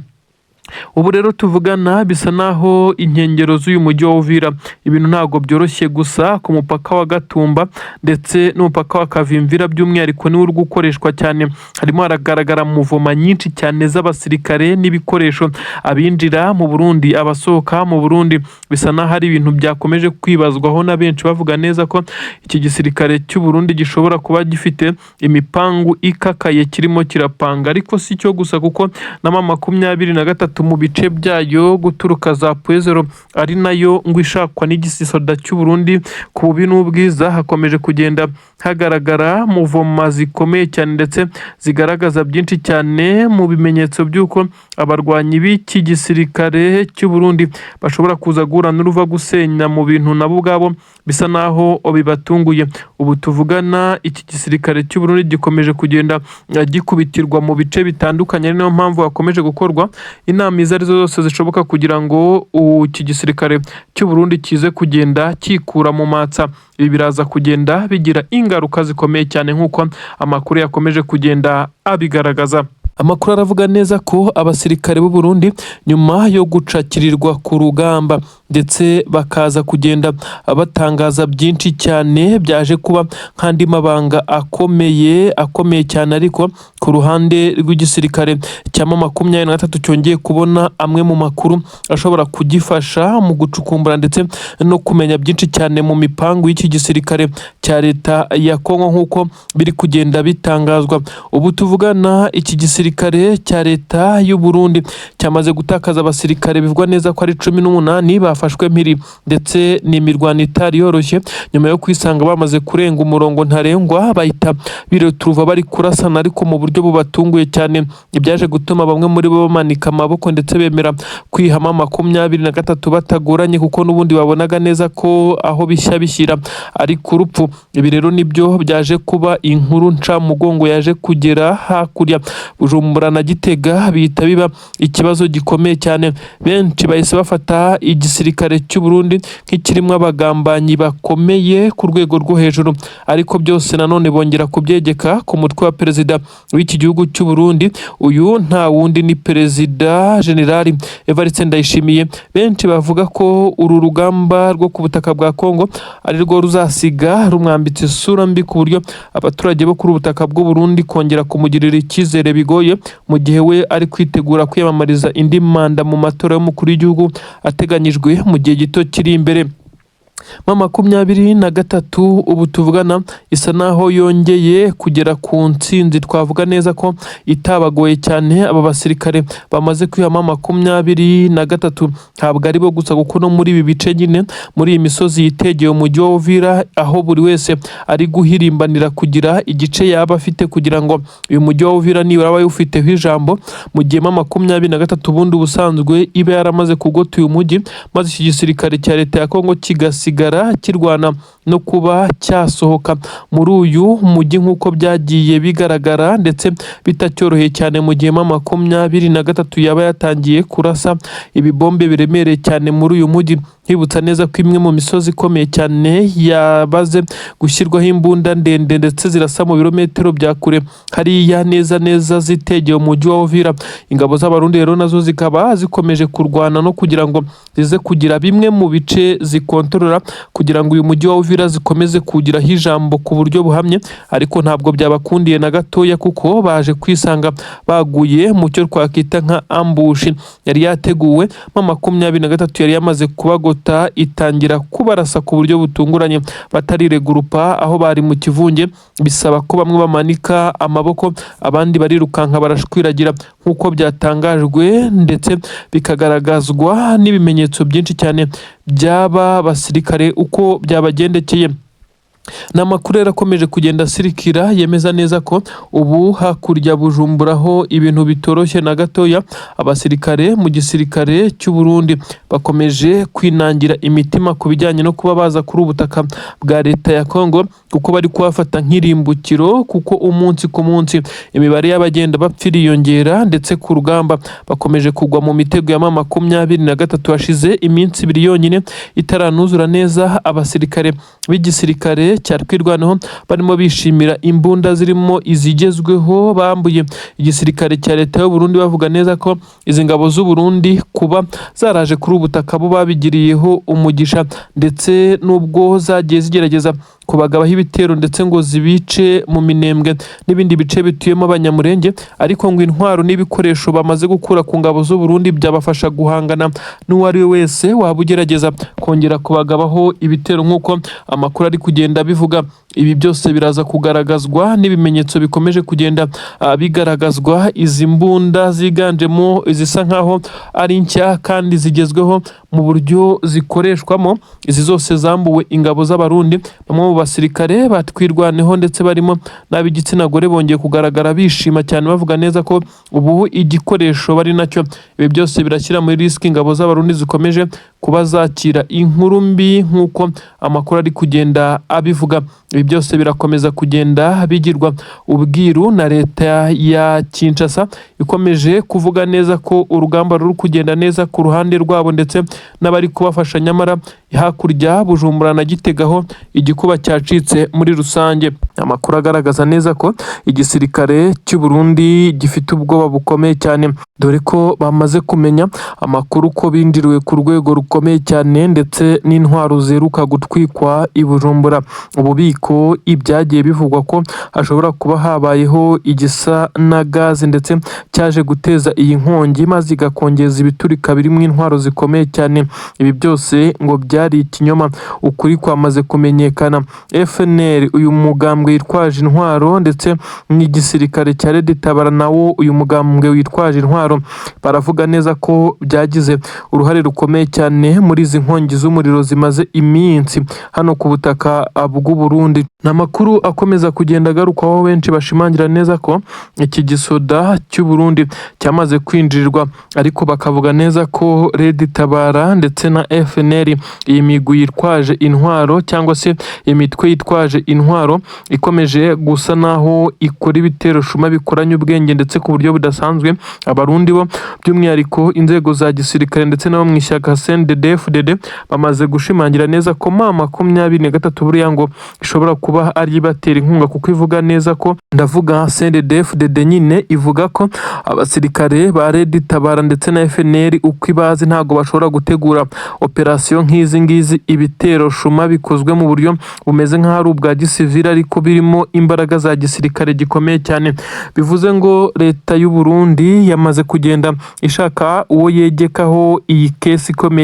Ubu rero tuvugana bisa naho inkengero z'uyu mujyi wa Uvira ibintu ntabwo byoroshye. Gusa ku mupaka wa Gatumba ndetse n'umupaka wa Kavimvira by'umwihariko niwo uri gukoreshwa cyane, harimo haragaragara mouvement nyinshi cyane z'abasirikare n'ibikoresho, abinjira mu Burundi, abasohoka mu Burundi. Bisa naho ari ibintu byakomeje kwibazwaho na benshi, bavuga neza ko iki gisirikare cy'u Burundi gishobora kuba gifite imipangu ikakaye kirimo kirapanga. Ariko si cyo gusa, kuko na M23 mu bice byayo guturuka za Pwezero, ari nayo ngo ishakwa n'igisisoda cy'u Burundi ku bubi n'ubwiza, hakomeje kugenda hagaragara mouvement zikomeye cyane, ndetse zigaragaza byinshi cyane mu bimenyetso by'uko abarwanyi b'iki gisirikare cy'u Burundi bashobora kuza guhura n'uruva gusenya mu bintu nabo ubwabo bisa naho bibatunguye. Ubu tuvugana iki gisirikare cy'u Burundi gikomeje kugenda gikubitirwa mu bice bitandukanye, ari nayo mpamvu hakomeje gukorwa inama izo arizo zose zishoboka kugira ngo iki gisirikare cy'u Burundi kize kugenda kikura mu matsa. Ibi biraza kugenda bigira ingaruka zikomeye cyane nk'uko amakuru yakomeje kugenda abigaragaza. Amakuru aravuga neza ko abasirikare b'u Burundi, nyuma yo gucakirirwa ku rugamba, ndetse bakaza kugenda batangaza byinshi cyane byaje kuba nk'andi mabanga akomeye akomeye cyane, ariko ku ruhande rw'igisirikare cya M23 cyongeye kubona amwe mu makuru ashobora kugifasha mu gucukumbura ndetse no kumenya byinshi cyane mu mipangu y'iki gisirikare cya leta ya Kongo nk'uko biri kugenda bitangazwa. Ubu tuvugana iki gisirikare cya leta y'u Burundi cyamaze gutakaza abasirikare bivugwa neza ko ari 18 bafashwe mpiri, ndetse ni imirwano itari yoroshye. Nyuma yo kwisanga bamaze kurenga umurongo ntarengwa, bahita bireturuva bari kurasana, ariko mu buryo bubatunguye cyane, ibyaje gutuma bamwe muri bo bamanika amaboko ndetse bemera kwihama M23 batagoranye, kuko n'ubundi babonaga neza ko aho bishya bishyira ari ku rupfu. Ibi rero nibyo byaje kuba inkuru ncamugongo yaje kugera hakurya Bujumbura na Gitega, bihita biba ikibazo gikomeye cyane. Benshi bahise bafata igisirikare cy'u Burundi nk'ikirimo abagambanyi bakomeye ku rwego rwo hejuru, ariko byose nanone bongera kubyegeka ku mutwe wa perezida w'iki gihugu cy'u Burundi. Uyu nta wundi ni perezida General Evariste Ndayishimiye. Benshi bavuga ko uru rugamba rwo ku butaka bwa Kongo ari rwo ruzasiga rumwambitse isura mbi, ku buryo abaturage bo kuri ubu butaka bw'u Burundi kongera kumugirira icyizere bigoye, mu gihe we ari kwitegura kwiyamamariza indi manda mu matora y'umukuru w'igihugu ateganyijwe mu gihe gito kiri imbere. M23 ubu tuvugana isa naho yongeye kugera ku ntsinzi, twavuga neza ko itabagoye cyane. Aba basirikare bamaze kwihama M23 ntabwo ari bo gusa, kuko no muri ibi bice nyine, muri iyi misozi yitegeye umujyi wa Uvira, aho buri wese ari guhirimbanira kugira igice yaba afite kugira ngo uyu mujyi wa Uvira nibura abe awufiteho ijambo, mu gihe M23 ubundi ubusanzwe iba yaramaze kugota uyu mujyi, maze iki gisirikare cya leta ya Kongo kigasigara kigasigara kirwana no kuba cyasohoka muri uyu mujyi nk'uko byagiye bigaragara, ndetse bitacyoroheye cyane mu gihe M23 yaba yatangiye kurasa ibibombe biremereye cyane muri uyu mujyi. Nkibutsa neza ko imwe mu misozi ikomeye cyane yabaze gushyirwaho imbunda ndende ndetse zirasa mu birometero bya kure hariya neza neza zitegeye umujyi wa Uvira. Ingabo z'Abarundi rero nazo zikaba zikomeje kurwana no kugira ngo zize kugira bimwe mu bice zikontorora, kugira ngo uyu mujyi wa Uvira zikomeze kugiraho ijambo ku buryo buhamye, ariko ntabwo byabakundiye na gatoya, kuko baje kwisanga baguye mu cyo twakwita nka ambush yari yateguwe. M23 yari yamaze kubagota, itangira kubarasa ku buryo butunguranye batariregurupa aho bari mu kivunge, bisaba ko bamwe bamanika amaboko, abandi barirukanka barashwiragira, nk'uko byatangajwe ndetse bikagaragazwa n'ibimenyetso byinshi cyane by'aba basirikare uko byabagendekeye. Ni amakuru rero akomeje kugenda asirikira yemeza neza ko ubu hakurya Bujumbura ho ibintu bitoroshye na gatoya. Abasirikare mu gisirikare cy'u Burundi bakomeje kwinangira imitima ku bijyanye no kuba baza kuri ubutaka bwa leta ya Congo, kuko bari kuhafata nk'irimbukiro, kuko umunsi ku munsi imibare y'abagenda bapfa iriyongera, ndetse ku rugamba bakomeje kugwa mu mitego ya M23. Hashize iminsi 2 yonyine itaranuzura neza, abasirikare b'igisirikare cya Twirwaneho barimo bishimira imbunda zirimo izigezweho bambuye igisirikare cya leta y'u Burundi, bavuga neza ko izi ngabo z'u Burundi kuba zaraje kuri ubu butaka bo babigiriyeho umugisha, ndetse n'ubwo zagiye zigerageza kubagabaho ibitero ndetse ngo zibice mu Minembwe n'ibindi bice bituyemo Abanyamurenge, ariko ngo intwaro n'ibikoresho bamaze gukura ku ngabo z'u Burundi byabafasha guhangana n'uwo ari we wese waba ugerageza kongera kubagabaho ibitero, nk'uko amakuru ari kugenda bivuga. Ibi byose biraza kugaragazwa n'ibimenyetso bikomeje kugenda bigaragazwa. Izi mbunda ziganjemo izisa nkaho ari nshya kandi zigezweho mu buryo zikoreshwamo, izi zose zambuwe ingabo z'Abarundi. Bamwe mu basirikare batwirwaneho ndetse barimo n'ab'igitsina gore bongeye kugaragara bishima cyane, bavuga neza ko ubu igikoresho bari nacyo. Ibi byose birashyira muri risque ingabo z'Abarundi zikomeje kuba zakira inkuru mbi, nk'uko amakuru ari kugenda abivuga. Ibi byose birakomeza kugenda bigirwa ubwiru na leta ya Kinshasa, ikomeje kuvuga neza ko urugamba ruri kugenda neza ku ruhande rwabo ndetse n'abari kubafasha, nyamara hakurya Bujumbura na Gitega ho igikuba cyacitse muri rusange. Amakuru agaragaza neza ko igisirikare cy'u Burundi gifite ubwoba bukomeye cyane, dore ko bamaze kumenya amakuru ko binjiriwe ku rwego rukomeye cyane, ndetse n'intwaro ziheruka gutwikwa i Bujumbura, ububiko ibyagiye bivugwa ko hashobora kuba habayeho igisa na gaze ndetse cyaje guteza iyi nkongi, maze igakongeza ibiturika birimo intwaro zikomeye cyane. Ibi byose ngo byari ikinyoma, ukuri kwamaze kumenyekana. FNL, uyu mugambwe witwaje intwaro, ndetse n'igisirikare cya Red Tabara nawo uyu mugambwe witwaje intwaro, baravuga neza ko byagize uruhare rukomeye cyane muri izi nkongi z'umuriro zimaze iminsi hano ku butaka bw'u Burundi. Ni amakuru akomeza kugenda agarukwaho, benshi bashimangira neza ko iki gisoda cy'u Burundi cyamaze kwinjirirwa, ariko bakavuga neza ko Red Tabara ndetse na FNL, iyi migwi yitwaje intwaro cyangwa se imitwe yitwaje intwaro, ikomeje gusa naho ikora ibitero shuma bikoranye ubwenge ndetse ku buryo budasanzwe. Abarundi bo by'umwihariko inzego za gisirikare ndetse n'abo mu ishyaka CNDD-FDD bamaze gushimangira neza ko M23 buriya ngo ishobora kuba ari ibatera inkunga, kuko ivuga neza ko, ndavuga CNDD-FDD nyine, ivuga ko abasirikare ba Red Tabara ndetse na FNL uko ibazi ntabwo bashobora gutegura operasiyo nk'izi ngizi, ibitero shuma bikozwe mu buryo bumeze nk'aho ari ubwa gisivili ariko birimo imbaraga za gisirikare gikomeye cyane. Bivuze ngo leta y'u Burundi yamaze kugenda ishaka uwo yegekaho iyi case ikomeye.